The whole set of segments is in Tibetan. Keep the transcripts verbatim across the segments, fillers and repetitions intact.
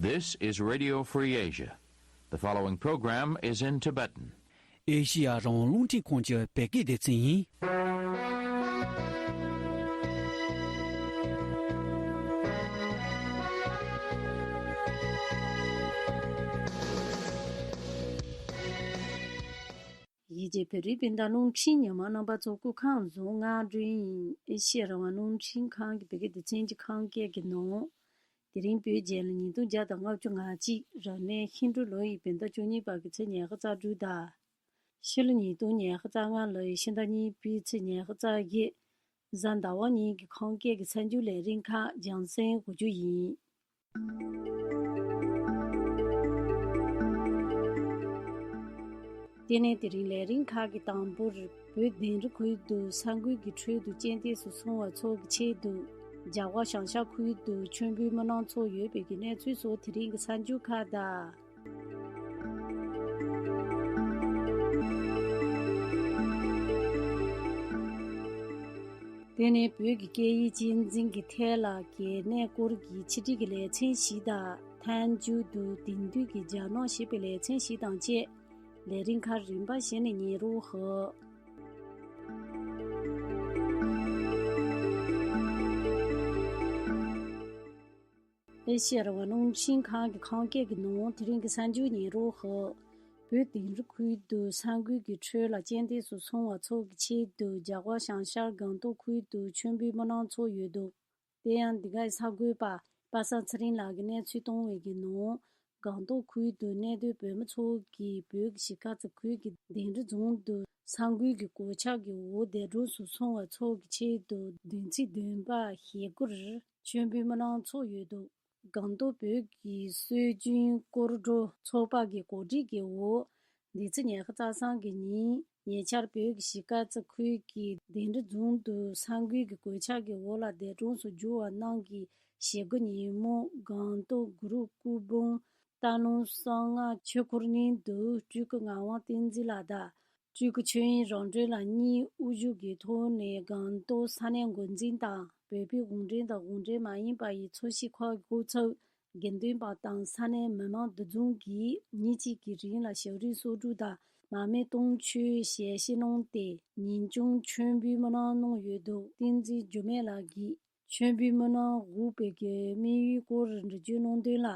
This is Radio Free Asia. The following program is in Tibetan. ཨེ་ཤི་ཡ་རང་དབང་རླུང་འཕྲིན་ཁང་གི་བོད་སྐད་སྡེ་ཚན་ཡིན། ཡིད་ཀྱི་བོད་རིགས་སྤུན་ཟླ་རླུང་འཕྲིན་ཉི་མ་རྣམ་པ་ཚོ་སྐུ་ཁམས་བཟང་། ང་སྒྲོན་ཡིན། ཨེ་ཤེ་ཡ་རང་དབང་རླུང་འཕྲིན་ཁང་གི་བོད་སྐད་སྡེ་ཚན་གྱི་ཁམས་སྐད་ཀྱི་ནང་། དེ་རིང་བོད་རྒྱལ་ལོ་ཉིས་སྟོང་བརྒྱ་དང་ལྔ་བཅུ་ང་གཅིག་རབ་གནས་ཤིང་འབྲུག་ལོ་ཡི་བོད་ཟླ་བཅུ་གཉིས་པ་གི་ཚེས་ཉི་ཤུ་རྩ་དྲུག་དང་། ཕྱི་ལོ་ཉིས་སྟོང་ཉི་ཤུ་རྩ་ལྔ་ལོ་ཡི་ཕྱི་ཟླ་གཉིས་པའི་ཚེས་ཉི་ཤུ་རྩ་བཞི། གཟའ་ཟླ་བ་གཉིས་ཀྱི་ཁམས་སྐད་ཀྱི་གསར་འགྱུར་ལས་རིམ་ཁག་རྒྱང་སྲིང་འགོ་འཛུགས་ཡིན། དེ་ནས་དེ་རིང་ལས་རིམ་ཁག་གི་དང་པོར། བོད་དིང་རི་ཁུལ་དུ་ས་འགུལ་གྱི་ཁྲོད་དུ་རྐྱེན་འདས་སུ་སོང་བ་ཚོ་གི་ཆེད་དུ། རྒྱ་གར་བྱང་ཤར་ཁུལ་དུ་མཆོད་འབུལ་སྨོན་ལམ་ཚོགས་ཡོད་པའི་གི་གནས་ཚུལ་སོགས་དེ་རིང་གི་གསར་འགྱུར་ཁག་དང་། དེ་ནས་བོད་ཀྱི་སྐད་ཡིག་གཅེས་འཛིན་གྱི་ཐད་ལ་གལ་གནད་སྐོར་གྱི་ཕྱི་དྲིལ་གྱི་ལེ་ཚན་ཞིག་དང་། ཐཱན་འཇུག་ཏུ་དེང་དུས་ཀྱི་རྒྱ་ནག་ཞེས་པའི་ལེ་ཚན་ཞིག་དང་བཅས། ལས་རིམ་ཁག་རིམ་པ་བཞིན་ནས་ཉན་རོགས་ཞུ། ཨེ་ཤེ་ཡ་རང་དབང་རླུང་འཕྲིན་ཁང་གི་ཁམས་སྐད་ཀྱི་ནང་དེ་རིང་གི་གསར་འགྱུར་ཉན་རོགས་ཞུ། བོད་དིང་རི་ཁུལ་དུ་ས་འགུལ་གྱི་ཁྲོད་ལ་རྐྱེན་འདས་སུ་སོང་བ་ཚོ་གི་ཆེད་དུ། རྒྱ་གར་བྱང་ཤར་སྒང་ཏོག་ཁུལ་དུ་མཆོད་འབུལ་སྨོན་ལམ་ཚོགས་ཡོད་འདུག་དེ་ཡང་འདི་གའི་གསར་འགོད་པ་པ་སངས་ཚེ་རིང་ལགས་ཀྱིས་གནས་ཚུལ་བཏང་བའི་གི་ནང་། སྒང་ཏོག་ཁུལ་དུ་གནས་སྡོད་བོད་མི་ཚོ་གིས་བོད་ཀྱི་གཞིས་ཀ་རྩེ་ཁུལ་གྱི་དིང་རི་རྫོང་དུ་ས་འགུལ་གྱི་གོད་ཆག་གི་འོག་འདས་གྲོངས་སུ་སོང་བ་ཚོ་གི་ཆེད་དུ། བདུན་ཚིགས་བདུན་པ་ཞེ་དགུར་མཆོད་འབུལ་སྨོན་ལམ་ཚོགས་ཡོད་འདུག་སྒང་ཏོག་བོད་ཀྱི་སྲོལ་རྒྱུན་སྐོར་བྲོ་ཚོགས་པ་གི་གོ་སྒྲིག་གི་འོག་འདི་ཚེས་ཉི་ཤུ་རྩ་གསུམ་གི་ཉིན་ཉེ་ཆར་བོད་ཀྱི་གཞིས་ཀ་རྩེ་ཁུལ་གྱི་དིང་རི་རྫོང་དུ་ས་འགུལ་གྱི་གོད་ཆག་གི་འོག་ལ་འདས་གྲོངས་སུ་གྱུར་བ་རྣམས་ཀྱི་ཞེ་དགུ་ཉིན་མོ་སྒང་ཏོག་གུ་རུ་སྐུ་འབུམ་སྟག་ལུང་གསང་སྔགས་ཆོས་འཁོར་གླིང་དུ་སྤྲུལ་སྐུ་ངག་དབང་བསྟན་འཛིན་ལགས་དང་། སྤྲུལ་སྐུ་ཆོས་དབྱིངས་རང་གྲོལ་ལགས་གཉིས་དབུ་བཞུགས་ཀྱི་ཐོག་ནས་སྒང་ཏོག་ས་གནས་འགོ་འཛིན་དང་བོད་པའི་གུང་ཁྲན་དང་གུང་ཁྲན་མ་ཡིན་པ་ཡི་ཚོགས་སྐྱིད་ཁང་གི་སྐུ་ཚབ། དགེ་འདུན་པ་དང་ས་གནས་མི་མང་འདུ་འཛོམས་ཀྱིས་ཉིན་གཅིག་གི་རིང་ལ་ཞབས་རིམ་གསོག་སྒྲུབ་དང་མར་མེ་སྟོང་མཆོད་ཞལ་བཞེས་གནང་སྟེ། ཉིན་གུང་མཆོད་འབུལ་སྨོན་ལམ་གནང་ཡོད་འདུག་བསྟན་འཛིན་འགྱུར་མེད་ལགས་ཀྱིས་མཆོད་འབུལ་སྨོན་ལམ་དབུ་བའི་གི་དམིགས་ཡུལ་སྐོར་འགྲེལ་བརྗོད་གནང་དོན་ལ།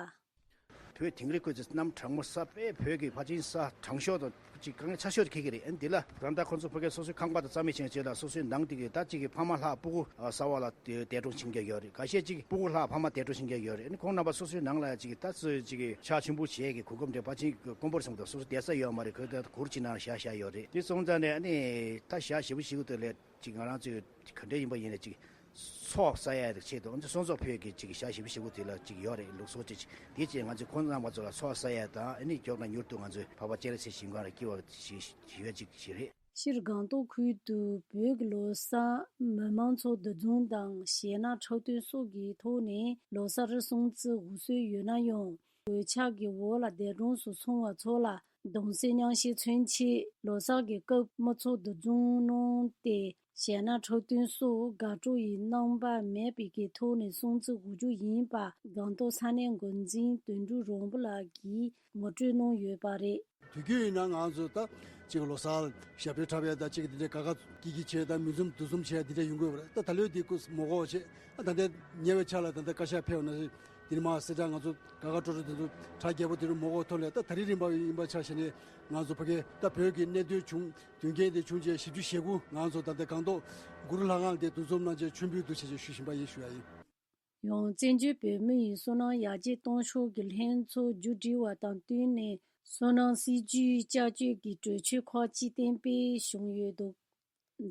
བོད་དིང་རི་ཁུལ་དེ་གནམ་གྲང་མོ་ས་དཔེ་བོད་ཀྱི་ཕལ་ཆེར་ས་གྲང་ཤོས་དང་ཅིག་དཀའ་ངལ་ཆེ་ཤོས་དེ་ཁེལ་གྱི་རེད། ཨ་ནི་འདི་ལ་ད་ལྟ་ཁོང་ཚོ་ཕ་གི་སོ་སོའི་ཁང་པ་དང་རྩ་མེད་ཕྱིན་བྱས་ལ་སོ་སོའི་ནང་དེ་གི་ད་ཅིག་གི་ཕ་མ་ལྷག་སྤུ་གུ་གསར་པ་ལ་འདས་གྲོངས་ཕྱིན་མཁན་ཡོད་རེད། ཁ་ཤས་ཅིག་སྤུ་གུ་ལྷག་ཕ་མ་འདས་གྲོངས་ཕྱིན་མཁན་ཡོད་རེད། ཨ་ནི་ཁོང་རྣམ་པ་སོ་སོའི་ནང་ལ་ཅིག་ད་ཚོད་ཅིག་གི་ཕྱག་མཆོད་འབུལ་བྱེད་ཀྱི་གོ་སྐབས་འདྲ་ཕལ་ཆེར་དཀོན་པོར་སོང་དུས་སོ་སོ་བསྡད་ས་ཡོད་མ་རེད། ཁོས་ད་གུར་གཅིག་ནང་ལ་བཞག་བཞག་ཡོད་རེད། དེ་སོང་ཙང་ནས་ཨ་ནི་ད་ཞག་ཞེ་པོ་ཞེ་པོ་དེ་ལས་ཅིག་ང་རང་ཚོས་ག་འདྲ་ཡིན་པ་ཡིན་ན་ཅིག་ཚོགས་བསགས་ཡ་དེ་ཆེད་དུ་ང་ཚོ་སྲུང་ཚོགས་ཕུད་ཀྱི་ཅིག་ཞག་ཞེ་པོ་ཞེ་པོ་དེ་ལ་ཅིག་ཡོད་རེད། ལུགས་སྲོལ་ཅིག་དེ་ཅིག་ང་ཚོས་ཁོང་རྣམ་པ་ཚོ་ལ་ཚོགས་བསགས་ཡ་དང་ཨ་ནི་མགྱོགས་ན་མྱུར་དུ་ང་ཚོའི་འཕགས་པ་སྤྱན་རས་གཟིགས་ཞིང་ཁམས་ལ་སྐྱེ་བ་ཞིག་ཞུ་ཡ་ཅིག་ཞིག་རེད། སྤྱིར་སྒང་ཏོག་ཁུལ་དུ་བོད་ཀྱི་ལོ་གསར་མི་མང་ཚོ་འདུ་འཛོམས་དང་གཞས་སྣ་འཁྲབ་སྟོན་སོགས་ཀྱི་ཐོག་ནས་ལོ་གསར་སྲུང་བརྩི་དགོས་སྲོལ་ཡོད་ན་ཡང་། གོད་ཆག་གི་འོག་ལ་འདས་གྲོངས་སུ་སོང་བ་ཚོ་ལ་གདུང་སེམས་མཉམ་སྐྱེད་མཚོན་ཆེད་ལོ་གསར་གྱི་སྐབས་མི་ཚོགས་འདུ་འཛོམས་གནང་སྟེ་གཞས་སྣ་འཁྲབ་སྟོན་སོགས་དགའ་སྤྲོ་ཡི་རྣམ་པ་མེད་པའི་གི་ཐོག་ནས་སྲུང་བརྩི་དགོས་རྒྱུ་ཡིན་པ་སྒང་ཏོག་ས་གནས་འགོ་འཛིན་དོན་གྲུབ་རོང་པོ་ལགས་ཀྱིས་ངོ་སྤྲོད་གནང་ཡོད་པ་རེད། དུས་རྒྱུན་ཡིན་ན་ང་ཚོ་ད་ཅིག་ལོ་གསར་ཞབས་བྲོ་འཁྲབ་ཡ་ད་ཅིག་འདི་འདྲའི་དགའ་དགའ་སྐྱིད་སྐྱིད་བྱས་ད་མི་འཛོམས་འདུ་འཛོམས་བྱས་འདི་འདྲ་ཡོང་གི་ཡོད་པ་རེད། ད་ད་ལོའི་འདི་སྐུ་མ་གོ་བྱས་ཨ་ད་ལྟ་ཉེ་བའི་ཆར་ལ་ད་ལྟ་བཀའ་ཤག་ཕེབས་ན། འདིར་མ་སེ་དྲག་ང་ཚོ་དགའ་དགའ་སྤྲོ་སྤྲོ་དེ་ཚོ་གྲ་རྒྱས་པོ་དེ་ཚོ་མ་གོ་ཐོག་ལས་ད་ད་རིང་རིམ་པ་ཡིན་པ་ཆ་བཞག་ནས་ང་ཚོ་ཕ་གི་ད་བོད་ཀྱི་གནད་དོན་བྱུང་དོན་རྐྱེན་དེ་བྱུང་རྗེས་བཞི་བཅུ་ཞེ་དགུ་ང་ཚོ་ད་ལྟ་སྒང་ཏོག་གུ་རུ་ལྷ་ཁང་དེ་འདུ་འཛོམས་གནང་རྗེས་མཆོད་འབུལ་འདུ་བྱས་རྗེས་ཞུ་བཞིན་པ་ཡིན་ཞུ་ཡ་ཡིན། ཡང་བཙན་བྱོལ་བོད་མི་ཡི་སོ་ནམ་ཡར་རྒྱས་གཏོང་ཕྱོགས་ཀྱི་ལྷན་ཚོགས་མཇུག་སྒྲིལ་བ་དང་བསྟུན་ནས་སོ་ནམ་སྲིད་ཇུས་བསྐྱར་བཅོས་ཀྱི་གྲོས་ཆོད་ཁག་ཅིག་གཏན་འབེབས་བྱུང་ཡོད་འདུག་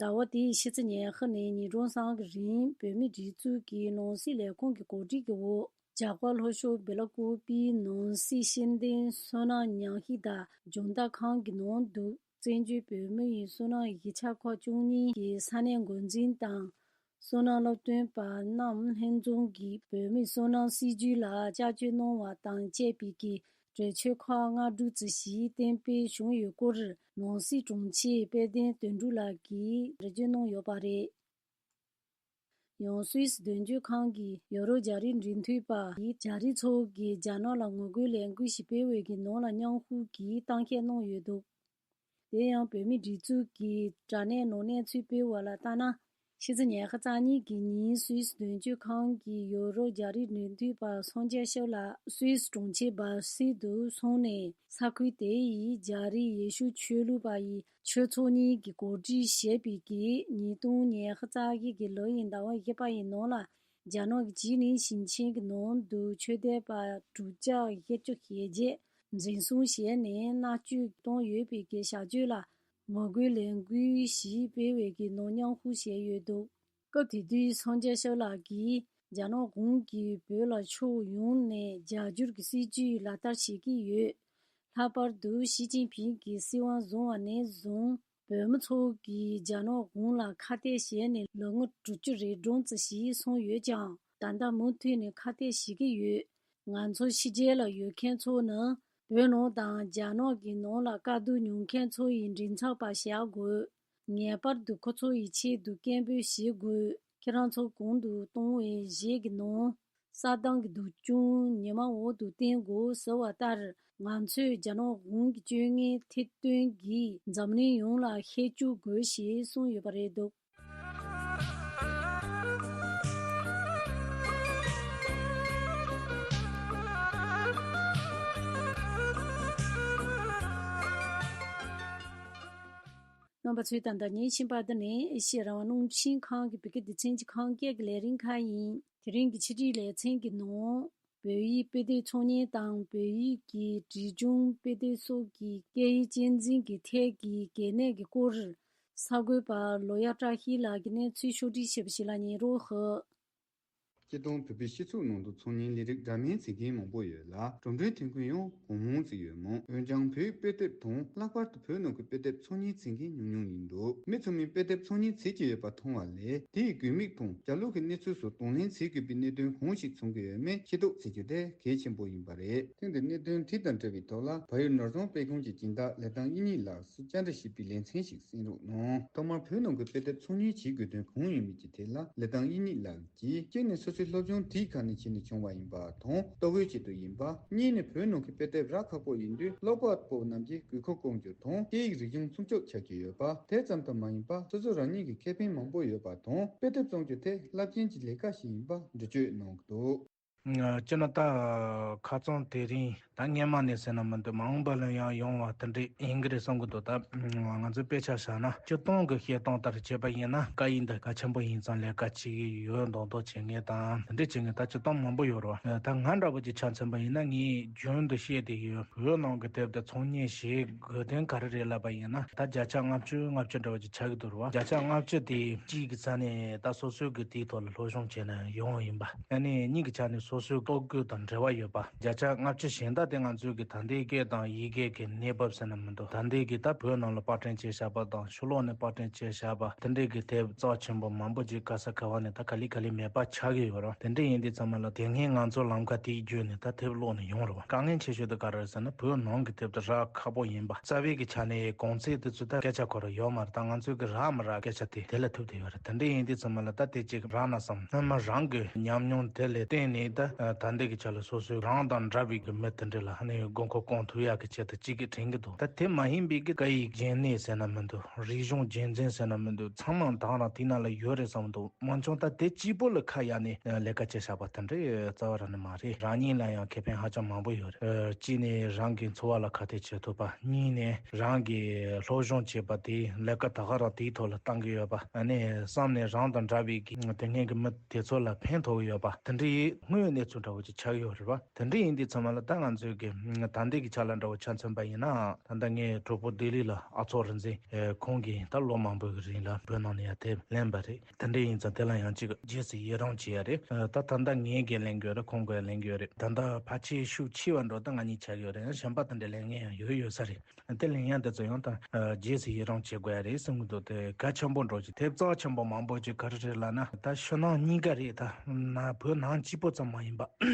ཟླ་བ་དེའི་ཕྱི་ཚེས་ཉི་ཤུ་ནས་ཉིན་གྲངས་གསུམ་གྱི་རིང་བོད་མིའི་སྒྲིག་འཛུགས་ཀྱི་ནང་སྲིད་ལས་ཁུངས་ཀྱི་གོ་སྒྲིག་གི་འོག་བྱ་དགའ་ལྷོ་ཕྱོགས་སྦེ་ལ་ཀོ་པིའི་ནང་སྲིད་ཤེས་ལྡན་སོ་ནམ་ཉམས་ཞིབ་དང་སྦྱོང་བརྡར་ཁང་གི་ནང་དུ་བཙན་བྱོལ་བོད་མི་ཡི་སོ་ནམ་གཞིས་ཆགས་ཁག་བཅུ་གཉིས་ཀྱི་ས་གནས་འགོ་འཛིན་དང་སོ་ནམ་སློབ་སྟོན་པ་རྣམས་ལྷན་འཛོམས་ཀྱིས་བོད་མིའི་སོ་ནམ་སྲིད་ཇུས་ལ་བསྐྱར་བཅོས་གནང་བ་དང་བཅས་པའི་གི་གྲོས་ཆོད་ཁག་ལྔ་དྲུག་ཙམ་ཞིག་གཏན་འབེབས་བྱུང་ཡོད་སྐོར་ནང་སྲིད་དྲུང་ཆེ་དཔལ་ལྡན་དོན་གྲུབ་ལགས་ཀྱིས་འགྲེལ་བརྗོད་གནང་ཡོད་པ་རེད། ཡང་སུད་སི་དོན་གཅོད་ཁང་གི་ཡོ་རོབ་རྒྱ་རིགས་འབྲེལ་མཐུད་པ་ཡིས་རྒྱ་རིགས་ཚོ་གིས་རྒྱ་ནག་ལ་ངོ་རྒོལ་ལས་འགུལ་ཞིག་སྤེལ་བའི་གི་ནང་ལ་མཉམ་ཞུགས་ཀྱིས་གཏམ་བཤད་གནང་ཡོད་འདུག་དེ་ཡང་བོད་མི་སྒྲིག་འཛུགས་ཀྱི་དྲ་གནས་ནང་གནས་ཚུལ་སྤེལ་བ་ལ་ལྟ་ན། ཕྱི་ཚེས་ཉི་ཤུ་རྩ་གཉིས་ཀྱི་ཉིན་སུད་སི་དོན་གཅོད་ཁང་གི་ཡོ་རོབ་རྒྱ་རིགས་འབྲེལ་མཐུད་པ་སངས་རྒྱས་ཤོ་ལགས་སུད་སི་གྲོང་ཁྱེར་སྦར་སིལ་དུ་སོང་ནས། ས་ཁུལ་དེ་ཡི་རྒྱ་རིགས་ཡེ་ཤུ་ཆོས་ལུགས་པ་ཡི་ཆོས་ཚོགས་གཉིས་ཀྱིས་གོ་སྒྲིག་བྱས་པའི་གི་ཉིས་སྟོང་ཉི་ཤུ་རྩ་བཞི་གི་ལོ་ཡི་ཟླ་བ་བཞི་པ་ཡི་ནང་ལ། རྒྱ་ནག་གི་ཅི་ལིན་ཞིང་ཆེན་གྱི་ནང་དུ་ཆོས་དད་པ་དྲུག་བརྒྱ་བཞི་བཅུ་ཞེ་བརྒྱད་འཛིན་བཟུང་བྱས་ནས་མནར་གཅོད་བཏང་ཡོད་པའི་གི་བྱ་སྤྱོད་ལ་ངོ་རྒོལ་ལས་འགུལ་ཞིག་སྤེལ་བའི་གི་ནང་མཉམ་ཞུགས་བྱས་ཡོད་འདུག་སྐབས་དེ་དུས་སངས་རྒྱས་ཤོ་ལགས་ཀྱིས་རྒྱ་ནག་གཞུང་གིས་བོད་ལ་ཕྱོགས་ཡོངས་ནས་རྒྱ་སྒྱུར་གྱི་སྲིད་ཇུས་ལག་བསྟར་བྱེད་ཀྱི་ཡོད། ལྷག་པར་དུ་ཞི་ཅིན་ཕིང་གིས་སྲིད་དབང་བཟུང་བ་ནས་བཟུང་། བོད་མི་ཚོ་གིས་རྒྱ་ནག་གཞུང་ལ་ཁ་གཏད་བྱས་ནས་ལོ་ངོ་དྲུག་ཅུ་རེ་གྲངས་ཙམ་ཞིག་སོང་ཡོད་ཀྱང་། ད་ལྟ་མུ་མཐུད་ནས་ཁ་གཏད་བྱེད་ཀྱི་ཡོད། ང་ཚོ་ཕྱི་རྒྱལ་ལ་ཡོད་མཁན་ཚོ་ནི། བོད་ནང་དང་རྒྱ་ནག་གི་ནང་ལ་དཀའ་སྡུག་མྱོང་མཁན་ཚོ་ཡི་མགྲིན་ཚབ་པ་བྱ་དགོས། ངེས་པར་དུ་ཁོ་ཚོ་ཡི་ཆེད་དུ་སྐད་འབོད་བྱེད་དགོས། ཁྱེད་རང་ཚོ་གོང་དུ་གཏོང་བའི་གཞས་ཀྱི་ནང་། ས་དང་གི་སྡུག་ཅུང་ཉི་མ་འོག་ཏུ་བསྟན་དགོས་ཟེར་བ་ལྟར། ང་ཚོས་རྒྱ་ནག་གཞུང་གི་སྤྱོད་ངན་ཐེར་འདོན་གྱིས་འཛམ་གླིང་ཡོངས་ལ་ཤེས་བཅུག་དགོས་ཞེས་གསུངས་ཡོད་པ་རེད་འདུག་རྣམ་པ་ཚོས་ད་ལྟ་ཉན་བཞིན་པ་འདི་ནི་ཨེ་ཤེ་ཡ་རང་དབང་རླུང་འཕྲིན་ཁང་གི་བོད་སྐད་སྡེ་ཚན་གྱི་ཁམས་སྐད་ཀྱི་ལས་རིམ་ཁག་ཡིན། དེ་རིང་གི་ཕྱི་དྲིལ་ལེ་ཚན་གྱི་ནང་། བོད་ཡིག་དཔེ་དེབ་ཚོང་གཉེར་དང་བོད་ཡིག་གི་བྲིས་སྦྱོང་དཔེ་དེབ་སོགས་ཀྱི་སྐད་ཡིག་གཅེས་འཛིན་གྱི་ཐད་ཀྱི་གལ་གནད་ཀྱི་སྐོར། གསར་འགོད་པ་ལོ་ཡག་བཀྲ་ཤིས་ལགས་ཀྱིས་གནས་ཚུལ་ཕྱོགས་སྒྲིག་བྱས་པ་ཞིག་ལ་ཉན་རོགས་ཞུ། སྤྱིར་བཏང་བོད་པའི་སྤྱི་ཚོགས་ནང་དུ་ཚོང་གཉེར་ལས་རིགས་འདྲ་མིན་བྱེད་མཁན་མང་པོ་ཡོད་ལ། འགྲོ་གྲོན་ཐོན་ཁུངས་ཡང་གང་མང་ཅིག་ཡོད་མོད། འོན་ཀྱང་བོད་ཡིག་དཔེ་དེབ་དང་། ལྷག་པར་དུ་བོད་ནང་གི་དཔེ་དེབ་ཚོང་གཉེར་བྱེད་མཁན་ཉུང་ཉུང་ཡིན་འདུག་མི་ཚང་མས་དཔེ་དེབ་ཚོང་གཉེར་བྱེད་ཀྱི་ཡོད་པ་མཐོང་བ་ལས། དེའི་དགོས་དམིགས་དང་། ལྗགས་ལུགས་ཀྱི་གནས་ཚུལ་སོགས་དང་ལེན་བྱེད་དགོས་པའི་གནད་དོན་གང་ཞིག་མཚོན་གྱི་ཡོད་མེད་ཤེས་རྟོགས་བྱེད་རྒྱུ་དེ་གལ་ཆེན་པོ་ཡིན་པ་རེད། ཐེངས་འདིར་གནད་དོན་དེ་དང་འབྲེལ་བའི་ཐོག་ལ། བལ་ཡུལ་ནོར་བཟང་དཔེ་ཁང་གི་སྦྱིན་བདག་ལི་ཐང་དབྱིག་གཉེན་ལགས་སུ་བཅར་འདྲི་ཞུས་པའི་ལེ་ཚན་ཞིག་གསན་རོགས་གནང་། ཐོག་མར་བོད་ནང་གི་དཔེ་དེབ་ཚོང་གཉེར་བྱེད་དགོས་དོན་གང་ཡིན་མིན་གྱི་ཐད་ལ། ལི་ཐང་དབྱིག་གཉེན་ལགས་ཀྱིས། གཅིག་ནས་སོ་སོའི་སློབ་སྦྱོང་དེའི་ཁ་ནས་བྱས་ནས་བྱུང་བ་ཡིན་པ་དང་། ལྟོ་གོས་ཆེད་དུ་ཡིན་པ། གཉིས་ནས་བོད་ནང་གི་དཔེ་དེབ་རག་ཁག་པོ་ཡིན་དུས། ཀློག་པ་པོ་རྣམས་ཀྱིས་དགོས་མཁོ་སྐོང་རྒྱུ་དང་། སྐད་ཡིག་རིག་གཞུང་སྲུང་སྐྱོབ་བྱ་རྒྱུ་ཡོད་པ། དེ་ཙམ་དུ་མ་ཡིན་པར། སོ་སོ་རང་ཉིད་ཀྱི་ཁེ་ཕན་མང་པོ་ཡོད་པ་དང་། དཔེ་དེབ་བཙོང་རྒྱུ་དེ་རླབས་ཆེན་གྱི་ལས་ཀ་ཞིག་ཡིན་པ་འགྲེལ་བརྗོད་གནང་གི་འདུག་སྤྱིར་ན་ད་ཁ་རྩང་དེ་རིང་ད་སྔས་མ་ནས་ཟེར་ན་མི་འདུག་མ་འོངས་པ་ལ་ཡང་ཡོང་བ་དེ་འདྲས་ཡིན་གྱི་རེད་བསམ་གྱི་འདུག་ད་ང་ཚོས་དཔེ་ཆ་བཞག་ན། སྤྱིར་བཏང་གི་བཤད་སྟངས་ལྟར་བྱས་པ་ཡིན་ན། སྐད་ཡིག་འདི་གལ་ཆེན་པོ་ཡིན་ཙང་ལས་ཀ་བྱེད་ཀྱི་ཡོད་མདོག་མདོག་བྱེད་མཁན་དང་། དེ་འདྲས་བྱེད་མཁན་ད་སྤྱིར་བཏང་མང་པོ་ཡོད་རེད་བ། ད་ང་འདྲ་བོ་ཅིག་ཆ་མཚོན་པ་ཡིན་ན། ངས་རྒྱུན་དུ་བཤད་བསྡད་ཀྱི་ཡོད། བོད་ནང་གི་དེབ་དེ་ཚོང་གཉེར་བྱེད་དགོས་དོན་ག་རེ་རེད་ལབ་པ་ཡིན་ན། ད་བརྒྱ་ཆ་ལྔ་བཅུ་ལྔ་བཅུ་འདྲ་བོ་ཅིག་ཆགས་ཀྱི་འདུག་རེད་བ། བརྒྱ་ཆ་ལྔ་བཅུ་དེ་གཅིག་གི་ཆ་ནས་ད་སོ་སོའི་གི་དེའི་ཐོག་ལ་སློབ་སྦྱོང་བྱས་ནས་ཡོང་བ་ཡིན་པ། ཨ་ནི་གཉིས་ཀྱི་ཆ་ནས་སོ་སོའི་ལྟོ་གོས་དང་འབྲེལ་བ་ཡོད་པ། བརྒྱ་ཆ་ལྔ་བཅུ་གཞན་དག་དེ་ང་ཚོའི་གི་ད་ལྟའི་སྐད་དང་ཡི་གེ་གི་གནས་བབ་ཟེར་ན་མི་འདུག་ད་ལྟའི་གི་ད་བོད་ནང་ལ་པར་སྐྲུན་བྱས་བཞག་པ་དང་། ཕྱི་ལོགས་ནས་པར་སྐྲུན་བྱས་བཞག་པ་དེ་འདྲའི་གི་དེབ་རྩ་ཆེན་པོ་མང་པོ་ཅིག་ག་ས་ག་བ་ནས་ད་ག་ལེ་ག་ལེ་མེད་པ་ཆགས་ཀྱི་ཡོད་རེད། དེ་འདྲ་ཡིན་དུས་ཙམ་པ་ལ། དེ་སྔའི་ང་ཚོ་ལམ་ཁ་དེའི་བརྒྱུད་ནས་ད་དེབ་ཀློག་ནས་ཡོང་རེད་བ། དཀའ་ངལ་ཆེ་ཤོས་དེ་ག་རེ་རེད་ཟེར་ན། བོད་ནང་གི་དེབ་དེ་རག་ཁག་པོ་ཡིན་པ། རྩ་བའི་གི་ཆ་ནས་གོང་ཚད་དེ་ཚོ་ད་སྐད་ཆ་གོ་ར་ཡོད་མ་རེད། ད་ང་ཚོའི་གི་རག་མ་རག་སྐད་ཆ་དེ་དེ་ལ་ཐུག་བསྡད་ཡོད་རེད། དེ་འདྲ་ཡིན་དུས་ཙམ་པ་ལ། ད་དེ་གཅིག་རག་ན་བསམ། སྔོན་མ་རང་གི་ཉམས་མྱོང་དེ་ལ་བརྟེན་ནས། ད་ད་ལྟའི་གི་ཆ་ལ་སོ་སོའི་རང་དང་འདྲ་བའི་གི་མི་དེ་འདྲ་ལ་ཨ་ནི་དགོས་མཁོ་སྐོང་ཐུབ་ཡག་གི་ཆེད་དུ་གཅིག་གི་དྲན་གི་འདུག་ད་དེ་མ་ཡིན་པའི་གི་སྐད་ཡིག་རྒྱུན་གནས་ཟེར་ན་མི་འདུག་རིག་གཞུང་རྒྱུན་འཛིན་ཟེར་ན་མི་འདུག་ཚང་མ་ད་ག་རང་དེ་ནང་ལ་ཡོད་རེད་བསམ་འདུག་མང་ཆུང་ད་དེ་གཅིག་པོ་ལ་ཁ་གཡར་ནས་ལས་ཀ་བྱས་བཞག་པ་དེ་འདྲ་རྩ་བ་རང་ནས་མ་རེད། རང་ཉིད་ལ་ཡང་ཁེ་ཕན་ཧ་ཅང་མང་པོ་ཡོད་རེད། ཨ། གཅིག་ནས་རང་གི་འཚོ་བ་ལ་ཁ་གཏད་བྱེད་ཐུབ་པ། གཉིས་ནས་རང་གི་སློབ་སྦྱོང་བྱས་པ་དེ་ལས་ཀ་ད་ག་རང་དེའི་ཐོག་ལ་བཏང་གི་ཡོད་པ། ཨ་ནི་གསུམ་ནས་རང་དང་འདྲ་བའི་གི་དེ་སྔའི་གི་མི་དེ་ཚོ་ལ་ཕན་ཐོགས་ཀྱི་ཡོད་པ། དེ་འདྲའི་དངོས་ཡོད་གནས་ཚུལ་འདྲ་བོ་ཅིག་ཆགས་ཀྱི་ཡོད་རེད་པ། དེ་འདྲ་ཡིན་དུས་ཚང་མ་ལ་ད་ང་ཚོའི་གི་ད་ལྟའི་གི་ཆ་ལ་འདྲ་བོ་ཆ་མཚོན་པ་ཡིན་ན། ད་ལྟ་ངའི་གྲོགས་པོ་ལྡི་ལི་ལ་ཨ་ཚོགས་རིག་འཛིན། ཨེ། ཁོང་གིས་ད་ལོ་མང་པོའི་གི་རིང་ལ་བོད་ནང་ནས་ཡར་དེབ་ལེན་པ་རེད། དེ་འདྲ་ཡིན་ཙང་དེ་ལ་ཡང་གཅིག་རྗེས་སུ་ཡི་རང་བྱེད་ཡ་རེད། ཨ། ད་ད་ལྟ་ངས་གི་ལེན་གི་ཡོད་རེད། ཁོང་གིས་ལེན་གི་ཡོད་རེད། ད་ལྟ་ཕལ་ཆེར་ཤུགས་ཆེ་བ་འགྲོ་ད་ང་གཉིས་ཆགས་ཀྱི་ཡོད་རེད། གཞན་པ་དེ་འདྲ་ལེན་མཁན་ཡང་ཡོད་ཡོད་ས་རེད། དེ་ལེན་ཡ་དེ་ཚོ་ཡང་ད། ཨ། རྗེས་སུ་ཡི་རང་བྱེད་དགོས་ཡ་རེད་བསམ་གི་འདུག་དེ་གལ་ཆེན་པོ་འགྲོ་ཅིག་དེབ་རྩ་ཆེན་པོ་མང་པོ་ཅིག་ག་རེ་རེད་ལབ་ན། ད་ཕྱི་ནང་གཉིས་ཀ་རེད། ད་ན་བོད་ནང་གཅིག་པོ་ཙམ་མ་ཡིན་པ།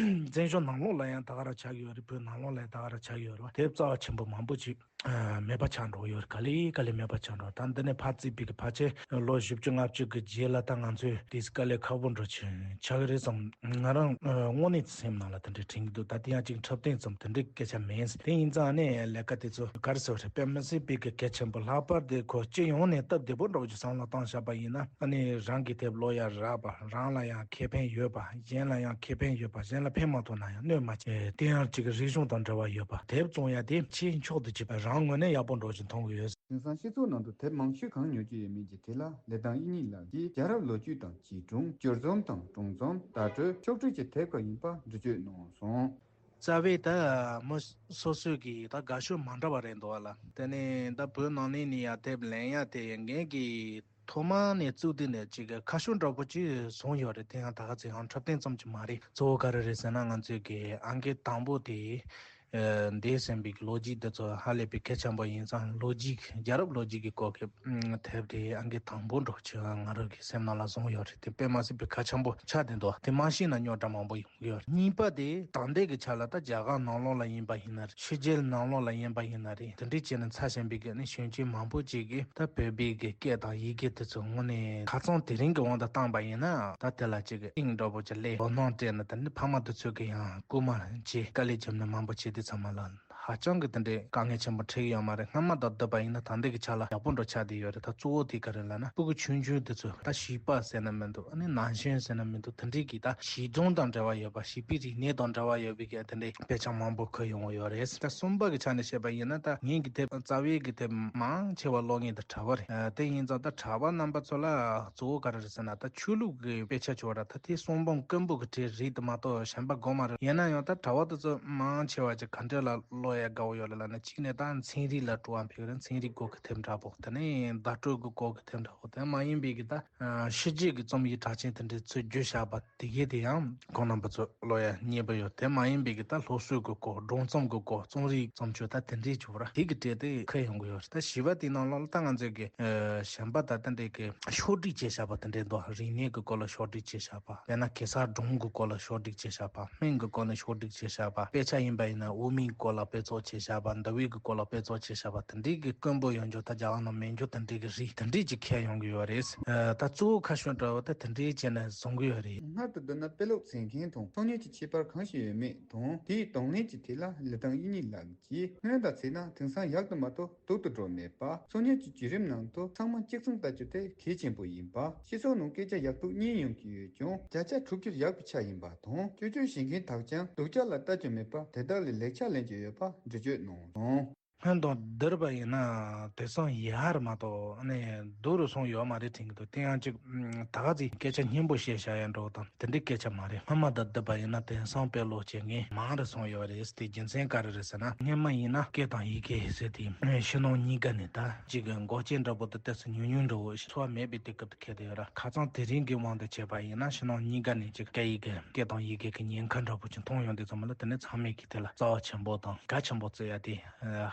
བཙན་བྱོལ་ནང་ལོགས་ལ་ཡང་ད་ག་རང་ཆགས་ཀྱི་ཡོད་རེད། བོད་ནང་ལོགས་ལ་ཡང་ད་ག་རང་ཆགས་ཀྱི་ཡོད་རེད་པ། དེབ་རྩ་ཆེན་པོ་མང་པོ་ཅིག་ཨ་མེད་པ་ཆགས་འགྲོ་ཡོད་རེད། ག་ལེ་ག་ལེ་མེད་པ་ཆགས་འགྲོ། ད་འདི་ནས་ཕར་བརྩིས་པའི་གི་ཕལ་ཆེར་ལོ་བཞི་བཅུ་ལྔ་བཅུ་གི་རྗེས་ལ་ད་ང་ཚོས་དེ་དཀའ་ལས་ཁག་པོ་འགྲོ་ཆེ་ཆགས་ཀྱི་རེད་བསམ། ང་རང་ཨ་དངོས་གནས་སེམས་ནང་ལ་དེ་འདྲ་དྲན་གྱི་འདུག། ད་དེ་ཡང་ཅིག་འཁྲབ་སྟོན་ཙམ་དེ་འདྲའི་སྐད་ཆ་མིན། དེ་ཡིན་ཙང་ནས་ལས་ཀ་དེ་ཚོ་ག་རེ་ཟེར་བ་རེད། དཔེ་མི་སྲིད་པའི་གི་གལ་ཆེན་པོ། ལྷག་པར་དུ་ཁོ་སྤྱི་ཡོངས་ནས་སྟབས་བདེ་པོ་འདྲ་བོ་ཅིག་བསམ་བློ་བཏང་བཞག་པ་ཡིན་ན། ཨ་ནི་རང་གི་དེབ་ཀློག་ཡ་རག་པ། རང་ལ་ཡང་ཁེ་ཕན་ཡོད་པ། གཞན་ལ་ཡང་ཁེ་ཕན་ཡོད་པ། གཞན་ལ་ཕན་མ་ཐོགས་ན་ཡང་གནོད་མ་བྱེད། དེ་ཡང་ཅིག་རིག་གཞུང་དང་འབྲེལ་བ་ཡོད་པ། དེབ་བཙོང་ཡ་དེ་ཆེས་མཆོག་ཏུ་གྱུར་པ། རང་ངོས་ནས་ཡག་པོ་འགྲོ་བཞིན་མཐོང་གི་ཡོད། དེང་སང་སྤྱི་ཚོགས་ནང་དུ་དེབ་མང་ཤོས་གང་ཉོ་རྒྱུ་ཡོད་མེད་ཀྱི་དེ་ལ་ལི་ཐང་དབྱིག་གཉེན་ལགས་ཀྱིས་རྒྱལ་རབས་ལོ་རྒྱུས་དང་བྱིས་སྒྲུང་། སྤྱོད་རྩོམ་དང་སྒྲུང་རྩོམ། བརྡ་སྤྲོད། ཕྱོགས་སྒྲིག་གི་དེབ་ཁག་ཡིན་པ་འགྲེལ་བརྗོད་གནང་སོང་། རྩ་བའི་ད་མི་སོ་སོའི་གི་ད་དགའ་ཤོས་མ་འདྲ་བ་རེད་འདུག་བ་ལ། དེ་ནས་ད་བོད་ནང་ནས་ནི་ཡ་དེབ་ལེན་ཡ་དེ་ངས་གི་ཐོག་མ་ནས་བཙུགས་དུས་ནས་ཅིག་ཁ་ཤོ་འདྲ་པོ་ཅིག་བཟུང་ཡོད་རེད། དེ་ཡང་ད་ག་ཚོད་ཡང་འཁྲབ་སྟོན་ཙམ་ཅིག་མ་རེད། གཙོ་བོ་ག་རེ་རེད་ཟེར་ན། ང་ཚོའི་གི་ཨང་ཀི་དང་པོ་དེ་འདས་ཟིན་པའི་གི་ལོ་རྒྱུས་འདི་ཚོ་ཧ་ལས་པའི་གལ་ཆེན་པོ་ཡིན་ཙང་། ལོ་རྒྱུས་རྒྱལ་རབས་ལོ་རྒྱུས་ཀྱི་སྐོར་གྱི་དེབ་དེ་ཨང་ཀི་དང་པོ་འདྲ་ཅིག་ང་རང་གི་སེམས་ནང་ལ་བཟུང་ཡོད་རེད། དེ་དཔེ་མ་སྲིད་པའི་གལ་ཆེན་པོ་ཆགས་བསྡད་འདུག། དེ་མ་ཤེས་ན་རྙོག་དྲ་མང་པོ་ཡོང་། ཡོད། གཉིས་པ་དེ་ད་ལྟའི་གི་ཆ་ལ་ད་རྒྱ་གར་ནང་ལོགས་ལ་ཡིན་པ་ཡིན་ན་རེད། ཕྱི་རྒྱལ་ནང་ལོགས་ལ་ཡིན་པ་ཡིན་ན་རེད། དེ་འདྲའི་བྱས་ནས་འཚར་ཞིང་པའི་གི་ནི་གཞོན་སྐྱེས་མང་པོ་ཅིག་གིས་ད་བོད་པའི་གི་སྐད་དང་ཡི་གེ་དེ་ཚོ་དངོས་གནས་ཁ་རྩང་དེ་རིང་གི་དབང་དུ་བཏང་པ་ཡིན་ན། ད་དེ་ལ་ཅིག་གི་དབྱིངས་འདྲ་པོ་ཅིག་སླེབས། དོ་སྣང་སྤྲད་ན། དེ་ནི་ཕ་མ་དེ་ཚོ་གི་ཡང་སྐུལ་མ་བྱས། དཀའ་ལས་བརྒྱབ་ནས་མང་པོ་བྱས། དེ་ཚང་མ་ལ་ཧ་ཅང་གི་དེ་འདྲའི་དཀའ་ངལ་ཆེན་པོ་འཕྲད་ཀྱི་ཡོད་མ་རེད། སྔ་མ་དང་བསྡུར་བ་ཡིན་ན་ད་ལྟའི་གི་ཆ་ལ་ཡག་པོ་འགྲོ་ཆགས་བསྡད་ཡོད་རེད། ད་གཙོ་བོ་དེ་ག་རེ་ལབ་ན། ཕྲུ་གུ་ཆུང་ཆུང་དེ་ཚོ་ད་བྱིས་པ་ཟེར་ན་མི་འདུག། ཨ་ནི་ན་གཞོན་ཟེར་ན་མི་འདུག། དེ་འདྲའི་གི་ད་བྱིས་སྒྲུང་དང་འབྲེལ་བ་ཡོད་པ། བྱིས་པའི་རིག་གནས་དང་འབྲེལ་བ་ཡོད་པའི་གི་དེ་འདྲའི་དཔེ་ཆ་མང་པོ་ཁུར་ཡོང་གི་ཡོད་རེད། ད་གསུམ་པ་གི་ཆ་ནས་བཤད་པ་ཡིན་ན། ད་ངའི་གི་དེབ་རྩ་བའི་གི་དེབ་མང་ཆེ་བ་ཀློག་མཁན་དེ་གྲྭ་པ་རེད། ཨ་དེ་ཡིན་ཙང་ད་གྲྭ་པ་རྣམ་པ་ཚོ་ལ་གཙོ་བོ་ག་རེ་རེད་ཟེར་ན། ད་ཆོས་ལུགས་ཀྱི་དཔེ་ཆ་བྱོས་ར། ད་དེ་གསུང་འབུམ་རྐུན་པོ་གི་གྲས་རེད་དེ་མ་གཏོགས་གཞན་པ་དགོས་མ་རེད། ཡིན་ན་ཡང་ད་གྲྭ་པ་དེ་ཚོ་མང་ཆེ་བ་ཅིག་ག་འདྲ་ལ་ཀློག་ཡ་དགའ་བོ་ཡོད་རེད་ལབ་ན། གཅིག་ནས་ད་ཚན་རིག་ལ་སྤྲོ་བ་འཕེལ་རེད། ཚན་རིག་སྐོར་གྱི་དེབ་འདྲ་པོ། དེ་ནས་བརྡ་སྤྲོད་ཀྱི་སྐོར་གྱི་དེབ་འདྲ་པོ། དེ་མ་ཡིན་པའི་གི་ད་ཕྱི་རྒྱལ་གྱི་རྩོམ་ཡིག་གྲགས་ཅན་དེ་འདྲའི་ཚུར་བརྒྱུད་བཞག་པ་དེ་གས་དེ་ཡང་ཁོང་རྣམ་པ་ཚོ་ཀློག་ཡ་མཉེས་པོ་ཡོད། དེ་མ་ཡིན་པའི་གི་ད་སློབ་གསོའི་གི་སྐོར། སྒྲུང་རྩོམ་གྱི་སྐོར། རྩོམ་རིག་རྩོམ་ཆོས་ད་དེ་འདྲའི་བྱུང་ར། དེ་གི་གྲས་དེ་ཁུར་ཡོང་གི་ཡོད་རེད། ད་བཞི་པ་དེའི་ནང་ལོགས་ལ་ད་ང་ཚོས་གི་ཨ་གཞན་པ་ད་ལྟ་འདྲའི་གི་ཕྱོགས་སྒྲིག་བྱས་བཞག་པ་དེ་འདྲའི་འདུག། རིག་གནས་ཀྱི་སྐོར་ལ་ཕྱོགས་སྒྲིག་བྱས་བཞག་པ། དཔེར་ན་གེ་སར་སྒྲུང་གི་སྐོར་ལ་ཕྱོགས་སྒྲིག་བྱས་བཞག་པ། སྨན་གྱི་སྐོར་ལ་ཕྱོགས་སྒྲིག་བྱས་བཞག་པ། དཔེ་ཆ་ཡིན་པ་ཡིན་ན་དབུ་མའི་སྐོར་ལ་དཔེ་ཚོགས་བྱས་བཞག་པ། འདུལ་བའི་གི་སྐོར་ལ་དཔེ་ཚོགས་བྱས་བཞག་པ། དེ་འདྲའི་གི་དཀོན་པོ་ཡོད་འགྱོ། ད་རྒྱ་གར་ནང་མེད་འགྱོ། དེ་འདྲའི་གི་རིགས་དེ་འདྲའི་ཅིག་ཁུར་ཡོང་གི་ཡོད་རེད། ཨ་ད་གཙོ་བོ་ཁ་ཤོ་འདྲ་བོ་ད་དེ་འདྲའི་བྱས་ནས་བཟུང་གི་ཡོད་རེད། སྔར་དུ་བསྡུ་ན་དཔེ་ཀློག་མཛད་མཁན་དང་ཚོང་གཉེར་གྱི་ཁྱད་པར་གང་ཞིག་ཡོད་མེད་དང་། དེའི་གདོང་ལེན་གྱི་ཐད་ལ་ལི་ཐང་དབྱིག་གཉེན་ལགས་ཀྱིས། སྔོན་དང་བརྩིས་ན་དེང་སང་ཡག་ཏུ་མ་གཏོགས་སྡུག་ཏུ་འགྲོ་མེད་པ། ཚོང་གཉེར་གྱི་བརྒྱུད་རིམ་ནང་དུ་ཚང་མ་གཅིག་མཚུངས་ལྟ་རྒྱུ་དེ་གལ་ཆེན་པོ་ཡིན་པ། སྤྱི་ཚོགས་ནང་སྐད་ཆ་ཡག་སྡུག་གཉིས་ཡོང་གི་ཡོད་ཀྱང་། བརྒྱ་ཆ་དྲུག་ཅུ་ཡག་པའི་ཆ་ཡིན་པ་དང་། བཅུ་བཅུ་ཞེད་མཁན་དག་ཀྱང་སྡུག་ཅག་ལ་ལྟ་རྒྱུ་མེད་པ། དེ་དག་ལས་ལེགས་ཆ་ལེན་རྒྱུ་ཡོད་པ་འགྲེལ་བརྗོད་གནང་སོང་། སྔོན་དང་བསྡུར་བ་ཡིན་ན་དེང་སང་ཡག་རེད་མ་གཏོགས་ཨ་ནི་སྡུག་རུ་སོང་ཡོད་མ་རེད་དྲན་གྱི་འདུག། དེ་ཡང་ཅིག་ད་ག་ཚོད་སྐད་ཆ་སྙན་པོ་བཤད་བཞག་ཡ་འདྲ་བོ་དང་དེ་འདྲའི་སྐད་ཆ་མ་རེད། སྔོན་མ་དང་བསྡུར་བ་ཡིན་ན་དེང་སང་དཔེ་ཀློག་བྱེད་མཁན་མང་རུ་སོང་ཡོད་རེད། དེ་རྒྱུ་མཚན་ག་རེ་རེད་ཟེར་ན། སྔོན་མ་ཡིན་ན་སྐད་དང་ཡི་གེ་ཟེར་དེ་ཕྱི་ནང་གཉིས་ཀ་ནས་ད་ཅིག་འགོག་རྐྱེན་འདྲ་པོ་དེ་ཏོག་ཙམ་ཉུང་ཉུང་འདྲ་བོ་ཞིག། འཚོ་བ་མེད་པའི་དུས་སྐབས་དེ་འཁེལ་བསྡད་ཡོད་ར། ཁ་རྩང་དེ་རིང་གི་དབང་དུ་བྱས་པ་ཡིན་ན་ཕྱི་ནང་གཉིས་ཀ་ནས་ཅིག་སྐད་ཡིག་གི་སྐད་དང་ཡི་གེ་གི་ཉེན་ཁ་འདྲ་པོ་ཅིག་མཐོང་ཡོང་དུས་ཙམ་པ་ལ། དེ་ནི་ཚང་མས་ཀྱི་དེ་ལ་རྩ་བ་ཆེན་པོ་དང་གལ་ཆེན་པོ་བརྩི་ཡ་དེ་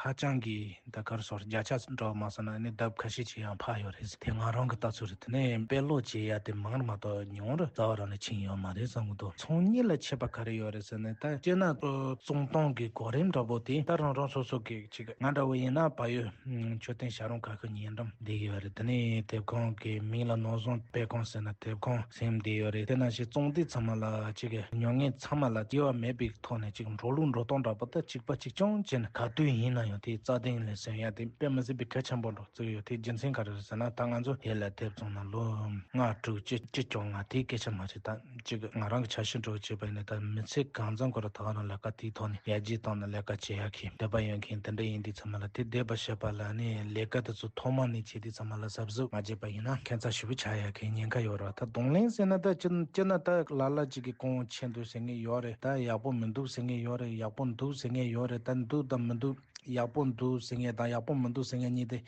ཧ་ཅང་གི་ད་ག་རེ་ཟེར། བརྒྱ་ཆ་འདྲ་བོ་མ་ཟེར་ན་ནི་ལྡབ་ཁ་ཤས་ཅིག་ཡང་འཕར་ཡོད་རེད། དེ་ང་རང་གི་ལྟ་ཚུལ་རེད། དེ་ནས་དཔེ་ཀློག་བྱེད་ཡ་དེ་མང་རུ་མ་གཏོགས་ཉུང་རུ་རྩ་བ་རང་ནས་ཕྱིན་ཡོད་མ་རེད་བསམ་གྱི་འདུག། ཚོང་གཉེར་ལ་ཁྱད་པར་ག་རེ་ཡོད་རེད་ཟེར་ན། ད་སྤྱིར་ན་བཙོང་སྟངས་ཀྱི་གོ་རིམ་འདྲ་པོ་དེ་ད་རང་རང་སོ་སོ་གི་ཅིག། ང་འདྲ་བོ་ཡིན་ན་བལ་ཡུལ་མཆོད་རྟེན་བྱ་རུང་ཁ་ཤས་ཉེ་འགྲམ་བསྡད་ཡོད་རེད། དེ་ནས་དེབ་ཁང་གི་མིང་ལ་ནོར་བཟང་དཔེ་ཁང་ཟེར་ན་དེབ་ཁང་ཟིན་བསྡད་ཡོད་རེད། དེ་ནང་བཞིན་བཙོང་དུས་ཚང་མ་ལ་ཅིག་ཉོ་མཁན་ཚང་མ་ལ་སྐྱེ་བ་མེད་པའི་ཐོག་ནས་ཅིག་འགྲོ་ལུགས་འགྲོ་སྟངས་འདྲ་པོ་ད་གཅིག་པ་གཅིག་རྐྱང་བྱས་ནས། ག་དུས་ཡིན་ན་ཡང་དེ་རྩ་དོན་ལ་ཟིན་ཡ་དེ་དཔེ་མི་སྲིད་པའི་གལ་ཆེན་པོ་འདྲ་བརྩི་ཡོད། དེ་རྒྱུ་མཚན་ག་རེ་རེད་ཟེར་ན། ད་ང་ཚོ་ཡུལ་ལ་དེབ་བཙོང་ན་ལོ་ལྔ་དྲུག་བཅུ་བཅུ་བཅོ་ལྔ་དེའི་སྐད་ཆ་མ་རེད། ད་ཅིག་ང་རང་གི་ཆ་ཤས་འདྲ་བོ་བྱས་པ་ཡིན་ན། ད་མི་ཚེ་གང་འཚམ་ཁོ་རང་ད་ག་རང་ལས་ཀ་དེའི་ཐོག་ནས་ཡར་རྒྱས་བཏང་ན་ལས་ཀ་བྱེད་ཡ་མཁན། དད་པ་ཡོད་མཁན་དེ་འདྲ་ཡིན་དུས་ཚང་མ་ལ་དེ་དད་པ་བྱེད་པ་ལ་ནི་ལས་ཀ་དེ་ཚོ་ཐོག་མ་ནས་བྱེད་དུས་ཚང་མ་ལ་གཟབ་གཟབ་མ་བྱས་པ་ཡིན་ན་ཁྱད་མཚར་ཞེ་པོ་ཆགས་ཡ་མཁན་ཉེན་ཁ་ཡོད་རེད། ད་གདོང་ལེན་ཟེར་ན་ད་སྤྱིར་སྤྱིར་ན་ད་ལ་ལ་ཅིག་གི་གོང་ཆེ་འདུག་ཟེར་མཁན་ཡོད་རེད། ད་ཡག་པོ་མི་འདུག་ཟེར་མཁན་ཡོད་རེད། ཡག་པོ་འདུག་ཟེར་མཁན་ཡོད་རེད། ད་འདུག་དང་མི་འདུག། ཡག་པོ་འདུག་ཟེར་མཁན་དང་ཡག་པོ་མི་འདུག་ཟེར་མཁན་གཉིས་དེ་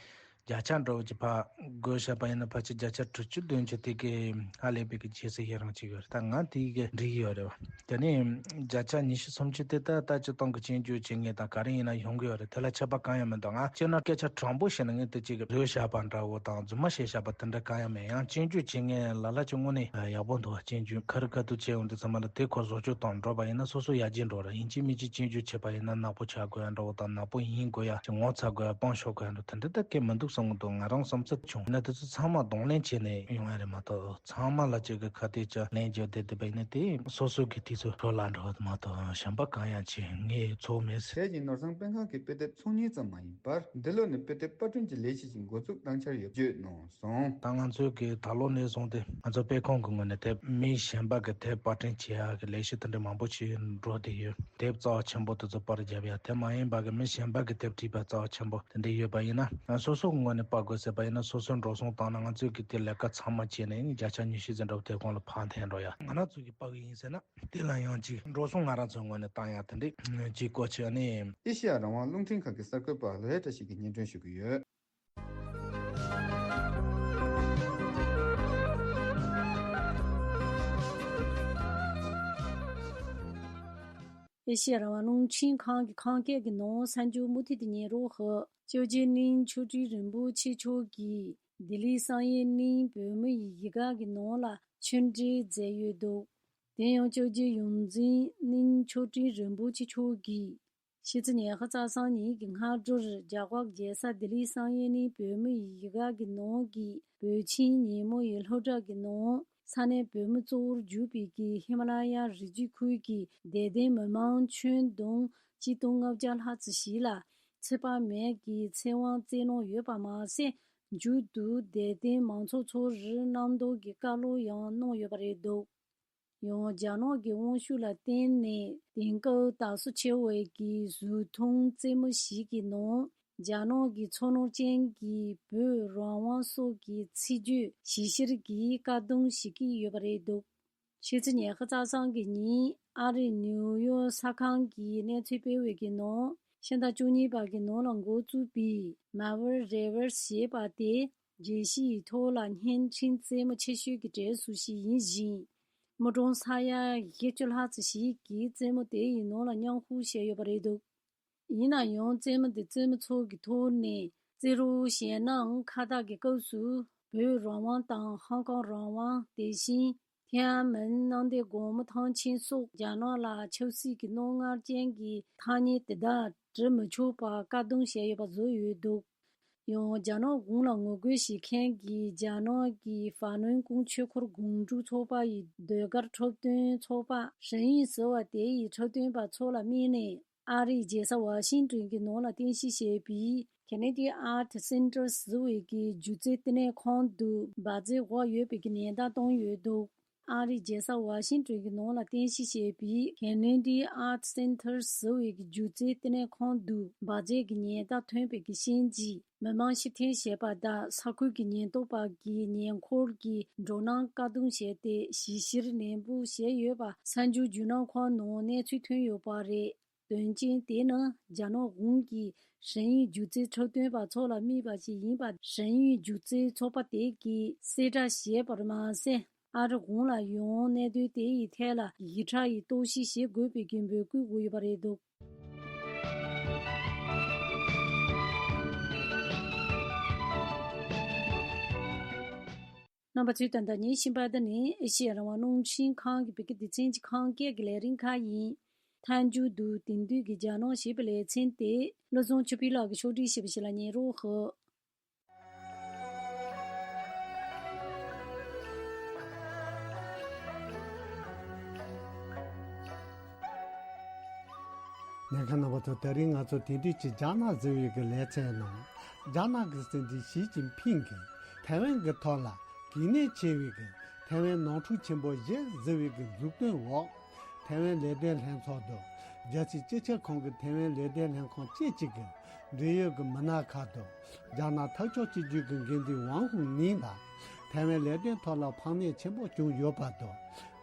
བརྒྱ་ཆ་འདྲ་བོ་ཅིག་ཕར་བགོས་བཞག་པ་ཡིན་ན། ཕལ་ཆེར་བརྒྱ་ཆ་དྲུག་ཅུ་བདུན་ཅུ་དེ་གའི་ཧ་ལས་པའི་གི་རྗེས་སུ་ཡི་རང་བྱེད་ཀྱི་ཡོད་རེད། ད་ང་དེ་གི་འགྲིག་གི་ཡོད་རེད་བ། དེ་ནས་བརྒྱ་ཆ་ཉི་ཤུ་སུམ་ཅུ་དེ་ད་ལྟ་སྤྱིར་བཏང་གི་སྐྱོན་བརྗོད་བྱེད་མཁན་དང་ག་རེ་ཡིན་ན་ཡོང་གི་ཡོད་རེད། དེ་ལ་ཁྱད་པར་གང་ཡང་མི་འདུག་ང་སྤྱིར་ན་སྐད་ཆ་དྲང་པོ་བཤད་ན། ངས་དེ་གཅིག་གི་བཟོས་བཞག་པ་འདྲ་བོ་དང་རྫུན་མ་བཤད་བཞག་པ་དེ་འདྲ་གང་ཡང་མེད། ཡང་སྐྱོན་བརྗོད་བྱེད་མཁན་ལ་ལ་ཅིག་དངོས་གནས་ཡག་པོ་འདུག་བ། སྐྱོན་བརྗོད་ཁ་རི་ཁ་ཐུག་བྱས་ཡོང་དུས་ཙམ་པ་ལ་དེ་ཁོ་བཟོ་བཅོས་གཏོང་འགྲོ་བ་ཡིན་ན་སོ་སོ་ཡར་རྒྱས་འགྲོ་ར། ཡིན་གཅིག་མིན་གཅིག་སྐྱོན་བརྗོད་བྱེད་པ་ཡིན་ན་ནག་པོ་ཆགས་དགོས་ཡ་འདྲ་བོ་དང་། ནག་པོ་ཡིན་དགོས་ཡ་ཅིག་ངོ་ཚ་དགོས་ཡ་སྤང་ཤོར་དགོས་ཡ་འདྲ་བོ་དེ་འདྲ་ད་གལ་མི་འདུག་བསམ་གི་འདུག་ང་རང་བསམ་ཚུལ་བྱུང་ན། དེ་ཚོ་ཚང་མ་གདོང་ལེན་བྱས་ནས་ཡོང་ཡ་རེད་མ་གཏོགས། ཚང་མ་ལ་ཅིག་གི་ཁ་གཏད་བཅག་ལན་རྒྱག་བསྡད་བསྡད་པ་ཡིན་ན་དེ་སོ་སོ་གི་དུས་ཚོད་འཕྲོ་བརླག་འགྲོ་བ་མ་གཏོགས་གཞན་པ་གང་ཡང་བྱེད་ངས་ཚོར་མེད་ཟེར། དེ་བཞིན་ནོར་བཟང་དཔེ་ཁང་གི་དཔེ་དེབ་ཚོང་གཉེར་ཙམ་མ་ཡིན་པར། འདི་ལོ་ནས་དཔེ་དེབ་པར་སྐྲུན་གྱི་ལས་གཞི་ཞིག་འགོ་འཛུགས་གནང་འཆར་ཡོད་བརྗོད་གནང་སོང་། ད་ང་ཚོའི་གི་ད་ལོ་ནས་བཟུང་སྟེ་ང་ཚོ་དཔེ་ཁང་གི་ངོས་ནས་དེབ་མི་གཞན་པ་གི་དེབ་པར་སྐྲུན་བྱེད་ཡག་གི་ལས་གཞི་དེ་འདྲ་མང་པོ་ཞིག་འགྲོ་བསྡད་ཡོད། དེབ་རྩ་བ་ཆེན་པོ་དེ་ཚོ་པར་བརྒྱབ་ཡ། དེ་མ་ཡིན་པ་གི་མི་གཞན་པ་གི་དེབ་བྲིས་པ་རྩ་བ་ཆེན་པོ་དེ་འདྲ་ཡོད་པ་ཡིན་ན། སོ་སོ་གི་ངོས་ནས་པར་དགོས་ཟེར་བ་ཡིན་ན་སོ་སོས་འགྲོ་སོང་བཏང་ན། ང་ཚོས་གི་དེ་ལས་ཀ་ཚང་མ་བྱས་ནས་བརྒྱ་ཆ་ཉི་ཤུ་ཙམ་འདྲ་བོ་དེབ་ཁང་ལ་ཕར་འཐེན་འགྲོ་ཡ། ང་རང་ཚོ་གི་པར་གི་ཡིན་ཟེར་ན། དེ་ལ་ཡང་ཅིག་འགྲོ་སོང་ང་རང་ཚོའི་ངོས་ནས་བཏང་ཡ་དེ་འདྲས་ཅིག་གོ་ཆོད་ནས། ཨེ་ཤེ་ཡ་རང་དབང་རླུང་འཕྲིན་ཁང་གི་གསར་འགོད་པ་ལོ་ཡ་བཀྲ་ཤིས་ཀྱིས་སྙན་སྒྲོན་ཞུ་གི་ཡོད། ཨེ་ཤེ་ཡ་རང་དབང་རླུང་འཕྲིན་ཁང་གི་ཁམས་སྐད་ཀྱི་ནང་གསར་འགྱུར་མུ་མཐུད་དུ་ཉན་རོགས་ཞུ། སྐྱབས་རྗེ་གླིང་ཆོས་སྒྲོན་རིན་པོ་ཆེ་མཆོག་གིས་ལྡི་ལི་བསམ་ཡས་གླིང་བོད་མི་ཡི་གེ་སྒར་གྱི་ནང་ལ་ཆོས་འབྲེལ་མཛད་ཡོད་འདུག་དེ་ཡང་སྐྱབས་རྗེ་ཡོངས་འཛིན་གླིང་ཆོས་སྒྲོན་རིན་པོ་ཆེ་མཆོག་གིས་ཕྱི་ཚེས་ཉི་ཤུ་རྩ་གསུམ་ཉིན་གྱི་སྔ་དྲོར་རྒྱ་གར་རྒྱལ་ས་ལྡི་ལིའི་བསམ་ཡས་གླིང་བོད་མི་ཡི་གེ་སྒར་གྱི་ནང་གི་བོད་ཆེན་ཉིན་མོ་ཡི་སློབ་གྲྭ་གི་ནང་ས་གནས་བོད་མི་གཙོ་བོར་གྱུར་པའི་གི་ཧི་མ་ལ་ཡ་རི་རྒྱུད་ཁུལ་གྱི་དད་ལྡན་མི་མང་ཁྱོན་བསྡོམས་ཆིག་སྟོང་ལྔ་བརྒྱ་ལྷག་ཙམ་ཞིག་ལ་ཚེ་དཔག་མེད་ཀྱི་ཚེ་དབང་སྩལ་གནང་ཡོད་པ་མ་ཟད། མཇུག་ཏུ་དད་ལྡན་མང་ཚོགས་ཚོར་རྣམ་རྟོག་གི་བཀའ་སློབ་ཡང་གནང་ཡོད་པ་རེད་འདུག་ཡང་རྒྱ་ནག་གི་དབང་ཤུགས་ལ་བརྟེན་ནས་དེང་སྐབས་དར་སྲོལ་ཆེ་བའི་གི་གཟུགས་མཐོང་རྩེད་མོ་ཞིག་གི་ནང་རྒྱ་ནག་གི་ཚོར་སྣང་ཅན་གྱི་བོད་རང་དབང་སོགས་ཀྱི་ཚིག་བརྗོད་གཞི་བཞག་གིས་བཀག་སྡོམ་བྱེད་ཀྱི་ཡོད་པ་རེད་འདུག་ཕྱི་ཚེས་ཉི་ཤུ་རྩ་གསུམ་གི་ཉིན་ཨ་རིའི་ནིའུ་ཡོག་གསར་ཁང་གིས་གནས་ཚུལ་སྤེལ་བའི་གི་ནང་ཕྱི་ཟླ་བཅུ་གཉིས་པ་གི་ནང་ལ་འགོ་བཙུགས་པའི་མ་ཝར་རེ་ཝར་ཞེས་པ་དེ་རྒྱལ་སྤྱིའི་ཐོག་ལ་བརྙན་འཕྲིན་རྩེད་མོ་ཆེ་ཤོས་ཀྱི་གྲས་སུ་ཞིག་ཡིན་ཞིང་། མི་གྲངས་ས་ཡ་བཞི་བཅུ་ལྷག་ཙམ་ཞིག་གིས་རྩེད་མོ་དེ་ཡི་ནང་ལ་མཉམ་ཞུགས་བྱས་ཡོད་པ་རེད་འདུག་ཡིན་ན་ཡང་རྩེད་མོ་དེ་རྩེད་མོ་ཚོགས་ཀྱི་ཐོག་ནས་རྩེད་རོགས་བྱས་ནའང་ཁ་བཏགས་ཀྱི་སྐབས་སུ་བོད་རང་དབང་དང་ཧོང་ཀོང་རང་དབང་། དེ་བཞིན་ཐེན་ཨན་མིན་གནམ་བདེ་སྒོ་མོ་ཐང་ཆེན་སོགས་རྒྱ་ནག་ལ་ཆབ་སྲིད་ཀྱི་རྣོ་ངར་ཅན་གྱི་ཐ་སྙད་དེ་དག་འབྲི་མི་ཆོག་པར་བཀག་སྡོམ་བྱས་ཡོད་པ་བཟོ་ཡོད་འདུག་ཡང་རྒྱ་ནག་གཞུང་ལ་ངོ་རྒོལ་བྱེད་མཁན་གྱི་རྒྱ་ནག་གི་ཧྥ་ནོན་ཀུང་ཆོས་འཁོར་སྒོམ་སྒྲུབ་ཚོགས་པ་ཡི་ཟློས་གར་འཁྲབ་སྟོན་ཚོགས་པ་ཧྲིན་ཡིན་ཟེར་བ་དེ་ཡི་འཁྲབ་སྟོན་པ་ཚོ་ལ་དམིགས་ནས་ཨ་རིའི་རྒྱལ་ས་ཝ་ཤིང་ཏོན་གྱི་ནང་ལ་རྟེན་གཞི་བྱས་པའི་Kennedy Art Center ཟེར་བའི་གི་སྒྱུ་རྩལ་བསྟི་གནས་ཁང་དུ་འབར་རྫས་བཞག་ཡོད་པའི་གི་ཉེན་བརྡ་བཏང་ཡོད་འདུག་ཨ་རིའི་རྒྱལ་ས་ཝ་ཤིང་ཏོན་གྱི་ནང་ལ་རྟེན་གཞི་བྱས་པའི་Kennedy Art Center ཟེར་བའི་གི་སྒྱུ་རྩལ་བསྟི་གནས་ཁང་དུ་འབར་རྫས་ཀྱི་ཉེན་བརྡ་ཐོན་པའི་གི་རྐྱེན་གྱིས་མི་མང་ཕྱིར་འཐེན་བྱས་པ་དང་ས་ཁུལ་གྱི་ཉེན་རྟོག་པ་གིས་ཉེ་འཁོར་གྱི་འགྲོ་སྣང་བཀག་སྡོམ་བྱས་ཏེ་གཞིས་བཤེར་ནན་པོ་བྱས་ཡོད་པ་གསར་འགྱུར་བརྒྱུད་ལམ་ཁག་ནང་གནས་ཚུལ་ཐོན་ཡོད་པ་རེད། དོན་རྐྱེན་དེ་ནི་རྒྱ་ནག་གཞུང་གིས་ཧྲིན་ཡིན་སྒྱུ་རྩལ་འཁྲབ་སྟོན་པ་ཚོ་ལ་དམིགས་པ་ཞིག་ཡིན་པ་ཧྲིན་ཡིན་སྒྱུ་རྩལ་ཚོགས་པ་དེ་གིས་གསལ་བསྒྲགས་བྱས་པར་མ་ཟད། ཨ་རི་གཞུང་ལ་ཡང་གནད་དོན་དེ་ཡི་ཐད་ལ་ཞིབ་ཕྲ་ཡི་རྟོག་ཞིབ་བྱེད་དགོས་པའི་གི་འབོད་སྐུལ་བྱས་ཡོད་པ་རེད་འདུག་རྣམ་པ་ཚོས་ད་ལྟ་ཉན་བཞིན་པ་འདི་ནི་ཨེ་ཤེ་ཡ་རང་དབང་རླུང་འཕྲིན་ཁང་གི་བོད་སྐད་སྡེ་ཚན་གྱི་ཁམས་སྐད་ཀྱི་ལས་རིམ་ཁག་ཡིན། མཐའ་མཇུག་ཏུ་དེང་དུས་ཀྱི་རྒྱ་ནག་ཞེས་པའི་ལེ་ཚན་དེ་བློ་བཟང་ཆོས་འཕེལ་ལགས་ཀྱིས་ཕྱོགས་སྒྲིག་བྱས་པ་ཞིག་ལ་ཉན་རོགས་ཞུ། ཉན་མཁན་རྣམ་པ་ཚོ། དེ་རིང་ང་ཚོ་དེང་དུས་ཀྱི་རྒྱ་ནག་ཟེར་བའི་གི་ལེ་ཚན་ནང་རྒྱ་ནག་གི་སྲིད་འཛིན་ཞི་ཅིན་ཕིང་གིས་ཐའེ་ཝན་གྱི་ཐོག་ལ་གལ་གནད་ཆེ་བའི་གི་ཐའེ་ཝན་ནོར་འཁྲུལ་ཆེན་པོ་བཞི་ཟེར་བའི་གི་མཛུབ་སྟོན་འོག་ཐའེ་ཝན་ལས་དོན་ལྷན་ཚོགས་དང་རྒྱལ་སྤྱིའི་སྤྱི་ཁྱབ་ཁང་གི་ཐའེ་ཝན་ལས་དོན་ལྷན་ཁང་བཅས་ཀྱི་གི་འབྲེལ་ཡོད་ཀྱི་མི་སྣ་ཁག་དང་། རྒྱ་ནག་འཐབ་ཕྱོགས་གཅིག་གྱུར་གྱི་འགན་འཛིན་ཝང་ཧུང་ནིང་ལ་ཐའེ་ཝན་ལས་དོན་ཐོག་ལ་ཕངས་སྣེ་ཆེན་པོ་བྱུང་ཡོད་པ་དང་།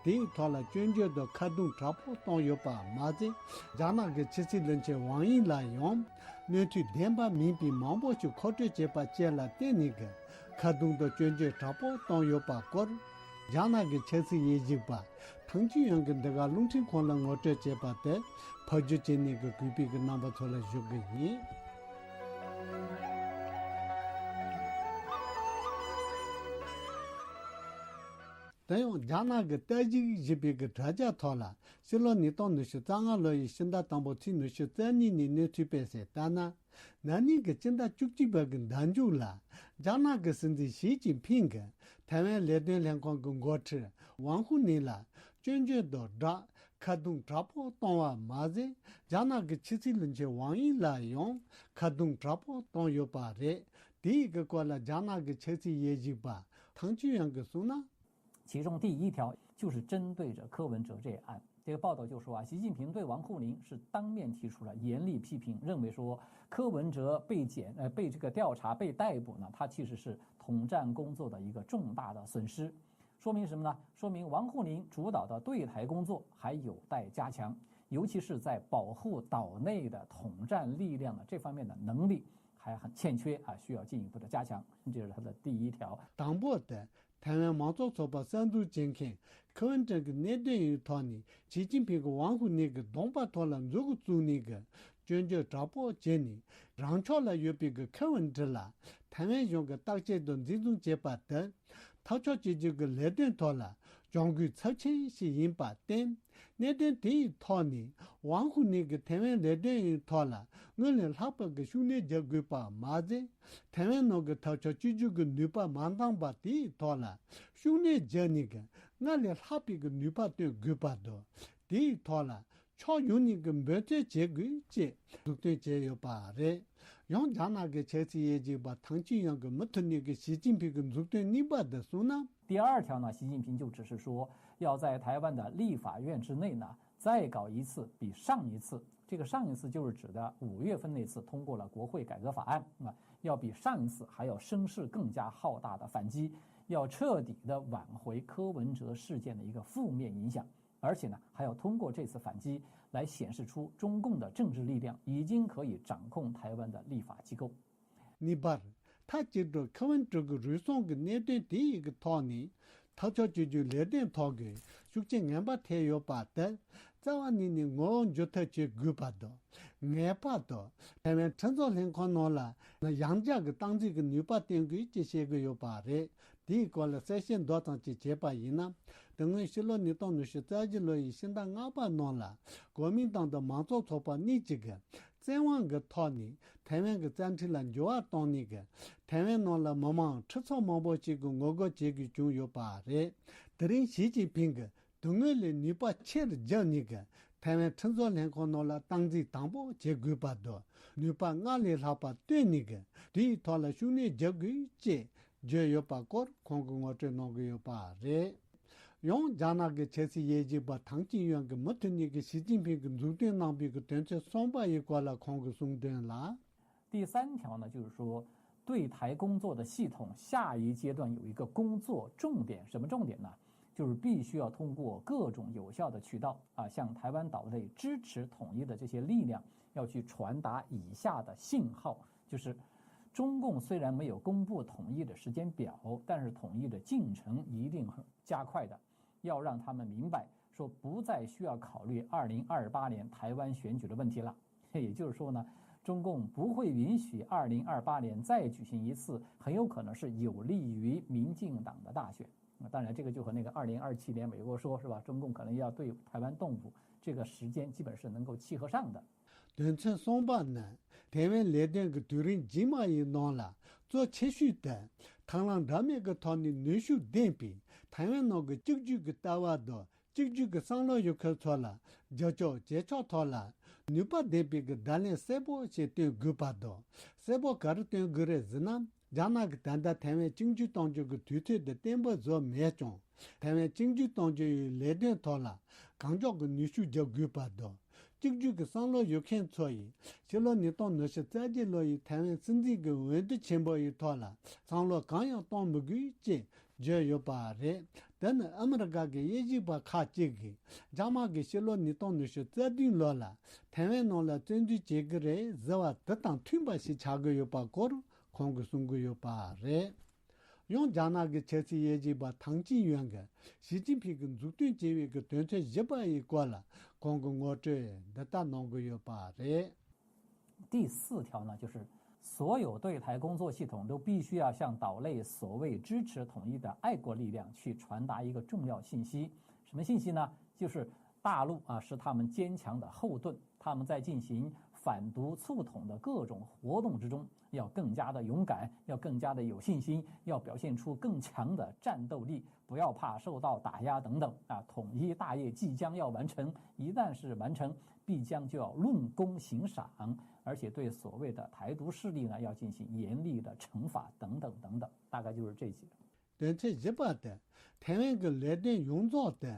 དེའི་ཐོག་ལ་སྐྱོན་བརྗོད་དང་ཁ་རྡུང་དྲག་པོ་བཏང་ཡོད་པ་མ་ཟད། རྒྱ་ནག་གི་ཕྱི་སྲིད་བློན་ཆེན་ཝང་དབྱིང་ལ་ཡང་ གནོན་འཐུས་བདེན་པ་མིན་པའི་མང་པོ་ཞིག་མཁོ་སྤྲོད་བྱས་པ་བཅས་ལ་བརྟེན་ནས་ཀྱི་ཁ་རྡུང་དང་སྐྱོན་བརྗོད་དྲག་པོ་བཏང་ཡོད་པ་སྐོར། རྒྱ་ནག་གི་ཆབ་སྲིད་དབྱེ་ཞིབ་པ་ཐང་ཅིན་ཡོན་གྱིས་འདི་ག་རླུང་འཕྲིན་ཁང་ལ་ངོ་སྤྲོད་བྱས་པ་དེ་ཕབ་སྒྱུར་བྱས་ནས་ཀྱི་གུས་པས་ཀྱི་རྣམ་པ་ཚོ་ལ་ཞུ་གི་ཡིན། དེ་ཡང་རྒྱ་ནག་གི་ལྟ་ཞིབ་ཞེས་པའི་གི་དྲ་རྒྱ་ཐོག་ལ་ཕྱི་ལོ་ཉིས་སྟོང་ཉི་ཤུ་རྩ་ལྔ་ལོ་ཡི་ཕྱི་ཟླ་དང་པོ་ཚེས་ཉི་ཤུ་རྩ་གཉིས་ནས་གནས་ཚུལ་སྤེལ་གསལ་ལྟར་ན། ན་ནིང་གི་སྤྱི་ཟླ་བཅུ་གཅིག་པ་གི་ཟླ་མཇུག་ལ་རྒྱ་ནག་གི་སྲིད་འཛིན་ཞི་ཅིན་ཕིང་གིས་ཐའེ་ཝན་ལས་དོན་ལྷན་ཁང་གི་འགོ་ཁྲིད་ཝང་ཧུའུ་ནིང་ལ་སྐྱོན་བརྗོད་དང་སྦྲགས་ཁ་རྡུང་དྲག་པོ་བཏང་བ་མ་ཟད། རྒྱ་ནག་གི་ཕྱི་སྲིད་བློན་ཆེན་ཝང་དབྱི་ལ་ཡང་ཁ་རྡུང་དྲག་པོ་བཏང་ཡོད་པ་རེད། དེའི་གི་སྐོར་ལ་རྒྱ་ནག་གི་ཆབ་སྲིད་དབྱེ་ཞིབ་པ་ཐང་ཅིན་ཡོན་གྱིས་གསུངས་ན། 其中第一条就是针对着柯文哲这一案。这个报道就说啊，习近平对王沪宁是当面提出了严厉批评，认为说柯文哲被检呃被这个调查被逮捕呢，他其实是统战工作的一个重大的损失。说明什么呢？说明王沪宁主导的对台工作还有待加强，尤其是在保护岛内的统战力量的这方面的能力还很欠缺啊，需要进一步的加强。这是他的第一条。དང་པོ་དེ། ཐའེ་ཝན་མང་གཙོ་ཚོགས་པ་གསར་འཛུགས་བྱེད་མཁན་ཁེ་ཝིན་ཀྲིན་གྱི་གནད་དོན་ཡི་ཐོག་ནས་ཞི་ཅིན་ཕིང་གི་ཝང་ཧུའུ་ནི་གི་གདོང་པ་ཐོག་ལ་མཛུ་གུ་བཙུགས་ནས་གི་སྐྱོན་བརྗོད་དྲག་པོ་བྱས་ནས་རང་ཕྱོགས་ལ་ཡོད་པའི་གི་ཁེ་ཝིན་ཀྲིན་ལ་ཐའེ་ཝན་གཞུང་གི་བརྟག་དཔྱད་དང་འཛིན་བཟུང་བྱས་པ་དེ་འཐབ་ཕྱོགས་གཅིག་གྱུར་གྱི་ལས་དོན་ཐོག་ལ་གྱོང་གུད་ཚབས་ཆེན་ཞིག་ཡིན་པར་བརྟེན། གནད་དོན་དེའི་ཐོག་ནས་ཝང་ཧུའུ་ནི་གིས་ཐའེ་ཝན་ལས་དོན་ཡི་ཐོག་ལ་སྔོན་ལས་ལྷག་པའི་གི་ཤུགས་སྣོན་རྒྱག་དགོས་པ་མ་ཟད། ཐའེ་ཝན་ནང་གི་འཐབ་ཕྱོགས་གཅིག་གྱུར་གྱི་ནུས་པ་མ་འདང་པ་དེའི་ཐོག་ལ་ཤུགས་སྣོན་བརྒྱབ་ནས་གི་སྔར་ལས་ལྷག་པའི་གི་ནུས་པ་བཏོན་དགོས་པ་དང་། དེའི་ཐོག་ལ་ཕྱོགས་ཡོངས་ནས་ཀྱི་འབད་བརྩོན་བྱེད་དགོས་ཅེས་མཛུབ་སྟོན་བྱས་ཡོད་པ་རེད། ཡང་རྒྱ་ནག་གི་ཆབ་སྲིད་དབྱེ་ཞིབ་པ་ཐང་ཅིན་ཡོན་གྱིས་མུ་མཐུད་ནས་ཀྱི་ཞི་ཅིན་ཕིང་གི་མཛུབ་སྟོན་གཉིས་པ་དེ་གསུངས་ན། 第二条呢，习近平就指示说，要在台湾的立法院之内呢，再搞一次比上一次，这个上一次就是指的五月份那次通过了国会改革法案啊，要比上一次还要声势更加浩大的反击，要彻底的挽回柯文哲事件的一个负面影响。而且呢，还要通过这次反击来显示出中共的政治力量已经可以掌控台湾的立法机构。 གཉིས་པར། མཐའ་གཅིག་ཏུ་ཁེ་ཝིན་ཀྲིན་གྱི་རུལ་སུངས་ཀྱི་གནད་དོན་དེ་ཡི་གི་ཐོག་ནས་འཐབ་ཕྱོགས་གཅིག་གྱུར་ལས་དོན་ཐོག་གི་ཤུགས་རྐྱེན་ངན་པ་ཐེབས་ཡོད་པ་དེ་རྩ་བ་ཉིད་ནས་ངོ་བོ་འགྱུར་ཐབས་བྱེད་དགོས་པ་དང་། ངེས་པར་དུ་ཐའེ་ཝན་ཁྲིམས་བཟོ་ལྷན་ཁང་ནང་ལ་ཡང་བསྐྱར་གྱི་སྟངས་འཛིན་གྱི་ནུས་པ་བཏོན་དགོས་ཅེས་བཤད་ཀྱི་ཡོད་པ་རེད། དེའི་སྐོར་ལ་གསལ་བཤད་མདོ་ཙམ་ཅིག་བྱས་པ་ཡིན་ན། དེ་སྔོན་ཕྱི་ལོ་ཉིས་སྟོང་ཉི་ཤུ་རྩ་བཞི་ལོ་ཡི་ཕྱི་ཟླ་ལྔ་པ་ནང་ལ་གོ་མིན་ཏང་དང་མང་གཙོ་ཚོགས་པ་གཉིས་གཅིག་གི་བཙན་དབང་གི་ཐོག་ནས་ཐའེ་ཝན་གྱི་རྩ་ཁྲིམས་ལ་འགྱུར་བ་བཏང་ནས་ཀྱི་ཐའེ་ཝན་ནང་ལ་མི་མང་ཁྲི་ཚོ་མང་པོ་ཞིག་གིས་ངོ་རྒོལ་བྱེད་དགོས་བྱུང་ཡོད་པ་རེད། དེ་རིང་ཞི་ཅིན་ཕིང་གིས་དེ་སྔོན་ལས་ནུས་པ་ཆེ་རུ་བརྒྱབ་ནས་ཀྱི་ཐའེ་ཝན་ཁྲིམས་བཟོ་ལྷན་ཁང་ནང་ལ་སྟངས་འཛིན་དང་པོ་བྱེད་དགོས་པ་དང་ནུས་པ་སྔར་ལས་ལྷག་པ་བཏོན་ནས་ཀྱི་དེའི་ཐོག་ལ་ཤུགས་སྣོན་རྒྱག་དགོས་ཅེས་བརྗོད་ཡོད་པ་སྐོར་ཁོང་གིས་ངོ་སྤྲོད་གནང་གི་ཡོད་པ་རེད། ཡང་རྒྱ་ནག་གི་ཆབ་སྲིད་དབྱེ་ཞིབ་པ་ཐང་ཅིན་ཡོན་གྱིས་མུ་མཐུད་ནས་ཀྱི་ཞི་ཅིན་ཕིང་གིས་མཛུབ་སྟོན་གནང་པའི་གི་དོན་ཚན་གསུམ་པ་ཡི་སྐོར་ལ་ཁོང་གིས་གསུངས་དོན་ལ། 第三条呢，就是说对台工作的系统下一阶段有一个工作重点，什么重点呢？就是必须要通过各种有效的渠道啊，向台湾岛内支持统一的这些力量，要去传达以下的信号，就是中共虽然没有公布统一的时间表，但是统一的进程一定加快的，要让他们明白说不再需要考虑二零二八年台湾选举的问题了。也就是说呢，中共不会允许二零二八年再举行一次很有可能是有利于民进党的大选。当然，这个就和那个二零二七年美国说是吧，中共可能要对台湾动武，这个时间基本是能够契合上的。 དོན་ཚན་གསུམ་པ་ནི་ཐའེ་ཝན་ལས་དོན་གྱི་དུས་རིམ་རྗེས་མ་ཡི་ནང་ལ་གཙོ་ཆེ་ཤོས་དེ་ཐབས་ལམ་འདྲ་མིན་གྱི་ཐོག་ནས་ནུས་ཤུགས་ལྡན་པའི་ཐའེ་ཝན་ནང་གི་གཅིག་གྱུར་གྱི་ལྟ་བ་དང་གཅིག་གྱུར་གྱི་བསམ་བློ་ཡོད་མཁན་ཚོ་ལ་རྒྱབ་སྐྱོར་བྱེད་ཕྱོགས་ཐོག་ལ་ནུས་པ་ལྡན་པའི་གི་བརྡ་ལན་གསལ་པོ་ཞིག་སྟོན་དགོས་པ་དང་། གསལ་པོ་ག་རེ་སྟོན་དགོས་རེད་ཟེར་ན། རྒྱ་ནག་གིས་ད་ལྟ་ཐའེ་ཝན་གཅིག་གྱུར་གཏོང་རྒྱུ་གི་དུས་ཚོད་དེ་བརྟན་པོ་བཟོས་མེད་ཀྱང་། ཐའེ་ཝན་གཅིག་གྱུར་གཏོང་རྒྱུ་ཡི་ལས་དོན་ཐོག་ལ་གང་མགྱོགས་ཀྱི་ནུས་ཤུགས་རྒྱག་དགོས་པ་དང་། གཅིག་གྱུར་གྱི་བསམ་བློ་ཡོད་མཁན་ཚོ་ཡིས་ཕྱི་ལོ་ཉིས་སྟོང་ཉི་ཤུ་རྩ་བརྒྱད་ལོ་ཡི་ཐའེ་ཝན་སྲིད་འཛིན་གྱི་འོས་བསྡུ་ཆེན་པོ་ཡི་ཐོག་ལ་བསམ་བློ་གང་ཡང་གཏོང་མི་དགོས་ཅེས་ བརྗོད་ཡོད་པ་རེད། དེ་ནི་ཨ་མི་རི་ཀ་གི་དབྱེ་ཞིབ་པ་ཁག་ཅིག་གིས་རྒྱ་དམར་གྱིས་ཕྱི་ལོ་ཉིས་སྟོང་ཉི་ཤུ་རྩ་བདུན་ལོ་ལ་ཐའེ་ཝན་ནང་ལ་བཙན་འཛུལ་བྱེད་ཀྱི་རེད་ཟེར་བ་དེ་དང་མཐུན་པ་ཞིག་ཆགས་ཀྱི་ཡོད་པ་སྐོར་ཁོང་གིས་གསུང་གི་ཡོད་པ་རེད། ཡང་རྒྱ་ནག་གི་ཆབ་སྲིད་དབྱེ་ཞིབ་པ་ཐང་ཅིན་ཡོན་གྱིས་ཞི་ཅིན་ཕིང་གིས་མཛུབ་སྟོན་བྱས་པའི་གི་དོན་ཚན་བཞི་པ་ཡི་སྐོར་ལ་ཁོང་གིས་ངོ་སྤྲོད་འདི་ལྟར་གནང་གི་ཡོད་པ་རེད། 第四条呢，就是所有对台工作系统都必须要向岛内所谓支持统一的爱国力量去传达一个重要信息。什么信息呢？就是大陆啊是他们坚强的后盾，他们在进行反独促统的各种活动之中，要更加的勇敢，要更加的有信心，要表现出更强的战斗力，不要怕受到打压等等啊。统一大业即将要完成，一旦是完成，必将就要论功行赏，而且对所谓的台独势力呢要进行严厉的惩罚等等等等，大概就是这些。 དོན་ཚན་བཞི་པ་དེ་ཐའེ་ཝན་གྱི་ལས་དོན་ཡོངས་རྫོགས་དེ་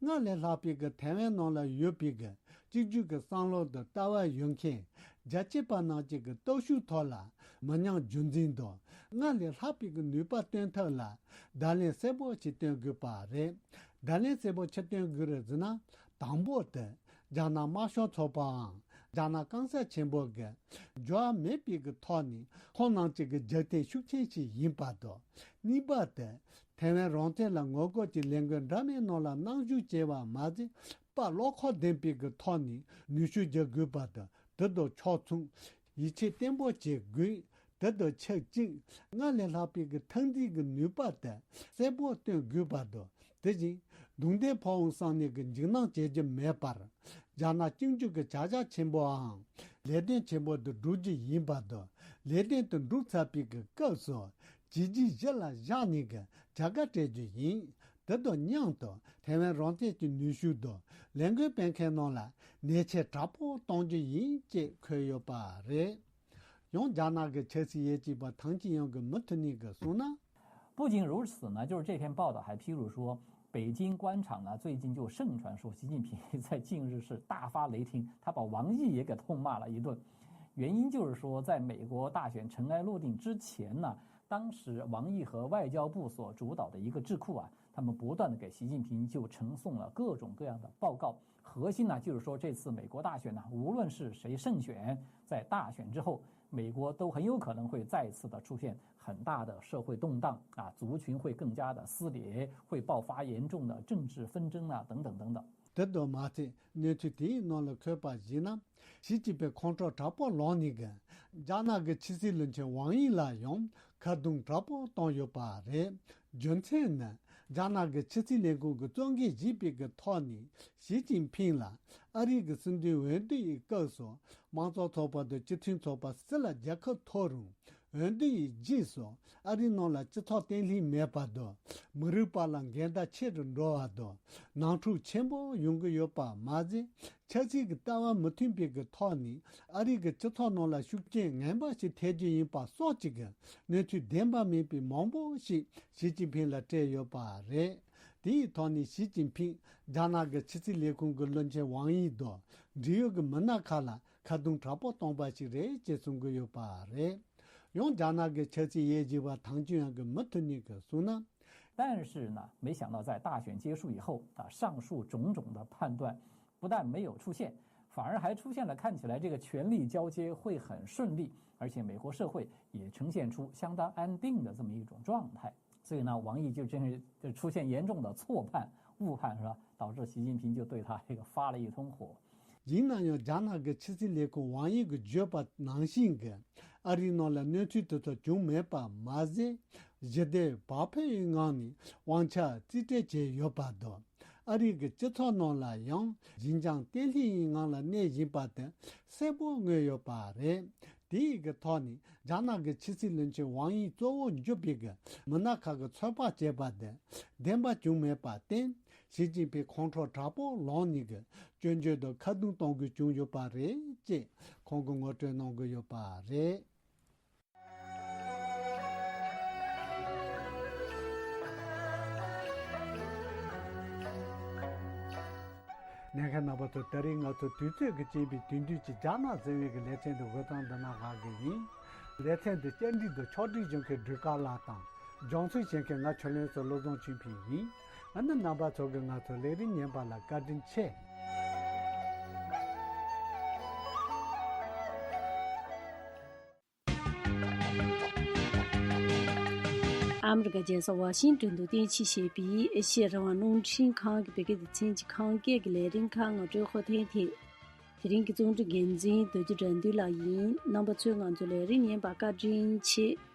སྔར་ལས་ལྷག་པའི་གི་ཐའེ་ཝན་ནང་ལ་ཡོད་པའི་གི་གཅིག་གྱུར་གྱི་བསམ་བློ་དང་ལྟ་བ་ཡོད་མཁན་རྒྱལ་གཅེས་པ་རྣམས་ཀྱི་གི་སྟོབས་ཤུགས་ཐོག་ལ་མི་ཉམས་རྒྱུན་འཛིན་དང་སྔར་ལས་ལྷག་པའི་གི་ནུས་པ་བཏོན་ཐབས་ལ་བརྡ་ལན་གསལ་པོ་ཞིག་སྟོན་དགོས་པ་རེད། བརྡ་ལན་གསལ་པོ་ཆི་སྟོན་དགོས་རེད་ཟེར་ན། དང་པོ་དེ་རྒྱ་ནག་དམར་ཤོག་ཚོགས་པའམ་རྒྱ་ནག་གང་ཟག་ཆེན་པོ་གི་འགྱུར་བ་མེད་པའི་གི་ཐོག་ནས་ཁོང་རྣམས་ཀྱི་གི་རྒྱབ་རྟེན་ཤུགས་ཆེན་ཞིག་ཡིན་པ་དང་། གཉིས་པ་དེ་ཐའེ་ཝན་རང་བཙན་ལ་ངོ་རྒོལ་གྱི་ལས་འགུལ་འདྲ་མིན་ནང་ལ་མཉམ་ཞུགས་བྱས་པ་མ་ཟད་དཔའ་བློ་ཁོག་ལྡན་པའི་གི་ཐོག་ནས་ནུས་ཤུགས་རྒྱག་དགོས་པ་དང་དེ་དང་ཕྱོགས་མཚུངས་ཡིད་ཆེས་བརྟན་པོ་བྱེད་དགོས། དེ་དང་ཆབས་ཅིག་སྔར་ལས་ལྷག་པའི་གི་མཐུན་སྒྲིལ་གྱི་ནུས་པ་དེ་གསལ་པོ་སྟོན་དགོས་པ་དང་དེ་བཞིན་རྡུང་རྡེག་ཕོག་འོང་བསམ་ནས་གི་འཇིགས་སྣང་བྱེད་རྒྱུ་མེད་པར་རྒྱ་ནག་གཅིག་གྱུར་གྱི་བྱ་གཞག་ཆེན་པོའམ་ལས་དོན་ཆེན་པོ་དེ་བསྒྲུབ་རྒྱུ་ཡིན་པ་དང་ལས་དོན་དེ་འགྲུབ་ཚར་བའི་གི་སྐབས་སུ་བྱས་རྗེས་གཞི་ལ་བཞག་ནས་གི་བྱ་དགའ་སྤྲད་རྒྱུ་ཡིན། དེ་དང་མཉམ་དུ་ཐའེ་ཝན་རང་བཙན་གྱི་ནུས་ཤུགས་དང་ལས་འགུལ་སྤེལ་མཁན་རྣམས་ལ་ཉེས་ཆད་དྲག་པོ་གཏོང་རྒྱུ་ཡིན་ཅེས་འཁོད་ཡོད་པ་རེད། ཡང་རྒྱ་ནག་གི་ཆབ་སྲིད་དབྱེ་ཞིབ་པ་ཐང་ཅིན་ཡོན་གྱིས་མུ་མཐུད་ནས་གསུངས་ན། 不仅如此呢，就是这篇报道还披露说，北京官场呢最近就盛传说习近平在近日是大发雷霆，他把王毅也给痛骂了一顿。原因就是说，在美国大选尘埃落定之前呢，当时王毅和外交部所主导的各种智库啊，他们不断的给习近平就呈送了各种各样的报告。核心呢，就是说这次美国大选呢，无论是谁胜选，在大选之后，美国都很有可能会再次的出现很大的社会动荡啊，族群会更加的撕裂，会爆发严重的政治纷争啊，等等等等。 དེ་དང་མ་ཚད་གནས་ཚུལ་དེའི་ནང་ལ་འཁོད་པ་གཞིགས་ན། ཞི་ཅིན་ཕིང་ཁོང་ཁྲོ་དྲག་པོ་ལངས་ནས་གི་རྒྱ་ནག་གི་ཕྱི་སྲིད་བློན་ཆེན་ཝང་དབྱི་ལ་ཡང་ཁ་རྡུང་དྲག་པོ་བཏང་ཡོད་པ་རེད། རྒྱུ་མཚན་ནི་རྒྱ་ནག་གི་ཕྱི་སྲིད་ལས་ཁུངས་ཀྱི་གཙོ་འགན་བཞེས་པའི་གི་ཐོག་ནས་ཞི་ཅིན་ཕིང་ལ་ཨ་རི་གི་སྲིད་འཛིན་འོས་བསྡུ་ཡི་སྐབས་སུ་དམངས་གཙོ་ཚོགས་པ་དང་སྤྱི་མཐུན་ཚོགས་པ་སུ་ལ་རྒྱལ་ཁ་ཐོབ་རུང་། འོས་བསྡུ་ཡི་རྗེས་སུ་ཨ་རིའི་ནང་ལ་སྤྱི་ཚོགས་བརྟན་ལྷིང་མེད་པ་དང་མི་རིགས་བར་ལ་འགལ་ཟླ་ཆེ་རུ་འགྲོ་བ་དང་ནང་འཁྲུག་ཆེན་པོ་ཡོང་གི་ཡོད་པ་མ་ཟད་ཆབ་སྲིད་ཀྱི་ལྟ་བ་མི་མཐུན་པའི་གི་ཐོག་ནས་ཨ་རི་གི་སྤྱི་ཚོགས་ནང་ལ་ཤུགས་རྐྱེན་ངན་པ་ཞིག་ཐེབས་རྒྱུ་ཡིན་པ་སོགས་ཀྱི་གི་གནས་ཚུལ་བདེན་པ་མིན་པའི་མང་པོ་ཞིག་ཞི་ཅིན་ཕིང་ལ་སྤྲད་ཡོད་པ་རེད། དེའི་ཐོག་ནས་ཞི་ཅིན་ཕིང་རྒྱ་ནག་གི་ཕྱི་སྲིད་ལས་ཁུངས་ཀྱི་བློན་ཆེན་ཝང་དབྱི་དང་འབྲེལ་ཡོད་ཀྱི་མི་སྣ་ཁག་ལ་ཁ་རྡུང་དྲག་པོ་བཏང་པ་ཞིག་རེད་ཅེས་གསུང་གི་ཡོད་པ་རེད། ཡང་རྒྱ་ནག་གི་ཆབ་སྲིད་དབྱེ་ཞིབ་པ་ཐང་ཅིན་ཡོན་གྱིས་མུ་མཐུད་ནས་གསུངས་ན། 但是呢，没想到在大选结束以后啊，上述种种的判断不但没有出现，反而还出现了看起来这个权力交接会很顺利，而且美国社会也呈现出相当安定的这么一种状态。所以呢，王毅就真是就出现严重的错判、误判，是吧？导致习近平就对他这个发了一通火。 ཡིན་ན་ཡང་རྒྱ་ནག་གི་ཕྱི་སྲིད་ལས་ཁུངས་ཝང་དབྱི་གིས་བརྗོད་པ་ནང་བཞིན་གྱི་ཨ་རིའི་ནང་ལ་གནས་ཚུལ་དེ་ཚོ་བྱུང་མེད་པ་མ་ཟད་ཞི་བདེ་བག་ཕེབས་ཡི་ངང་ནས་དབང་ཆ་རྩིས་སྤྲད་བྱས་ཡོད་པ་དང་ཨ་རིའི་གི་སྤྱི་ཚོགས་ནང་ལ་ཡང་ཞི་འཇམ་བརྟན་ལྷིང་ཡི་ངང་ལ་གནས་བཞིན་པ་དེ་གསལ་པོ་མངོན་ཡོད་པ་རེད། དེའི་གི་ཐོག་ནས་རྒྱ་ནག་གི་ཕྱི་སྲིད་བློན་ཆེན་ཝང་དབྱི་གཙོ་བོ་གྱུར་པའི་གི་མི་སྣ་ཁག་གི་ཚོད་དཔག་བྱས་པ་དེ་བདེན་པ་བྱུང་མེད་པར་བརྟེན། ཞི་ཅིན་ཕིང་ཁོང་ཁྲོ་དྲག་པོ་ལངས་ནས་གི་སྐྱོན་བརྗོད་དང་ཁ་རྡུང་གཏོང་དགོས་བྱུང་ཡོད་པ་རེད་ཅེས་ཁོང་གིས་ངོ་སྤྲོད་གནང་གི་ཡོད་པ་རེད། ཉན་མཁན་རྣམ་པ་ཚོ་ད་རིང་ང་ཚོ་དུས་ཚོད་ཀྱི་རྐྱེན་པས་དེང་དུས་ཀྱི་རྒྱ་ནག་ཟེར་བའི་གི་ལེ་ཚན་འདི་འགོད་སྟངས་འདི་ན་ཧ་གི་ཡིན། ལེ་ཚན་འདི་བཅར་འདྲི་དང་ཕྱོགས་སྒྲིག་བྱུང་མཁན་སྒྲོལ་དཀར་ལགས་དང་ སྦྱོང་ཚིག་བྱེད་མཁན་ང་ཆོས་གླིང་སོགས་བློ་བཟང་ཆོས་འཕེལ་ཡིན། ཨ་ནི་རྣམ་པ་ཚོ་གིས་ང་ཚོའི་ལས་རིམ་ཉན་པ་ལ་བཀའ་དྲིན་ཆེ། ཨ་མི་རི་ཀ་རྒྱལ་ས་ཝ་ཤིང་ཏོན་དུ་རྟེན་གཞི་བྱས་པའི་ཨེ་ཤེ་ཡ་རང་དབང་རླུང་འཕྲིན་ཁང་གི་བོད་སྐད་སྡེ་ཚན་གྱི་ཁམས་སྐད་ཀྱི་ལས་རིམ་ཁག་ངོ་སྤྲོད་འཁོར་ཐེངས་དེ། དེ་རིང་གི་རྩོམ་སྒྲིག་འགན་འཛིན་རྡོ་རྗེ་དགྲ་འདུལ་ལགས་ཡིན། རྣམ་པ་ཚོས་ང་ཚོའི་ལས་རིམ་ཉན་པར་བཀའ་དྲིན་ཆེ།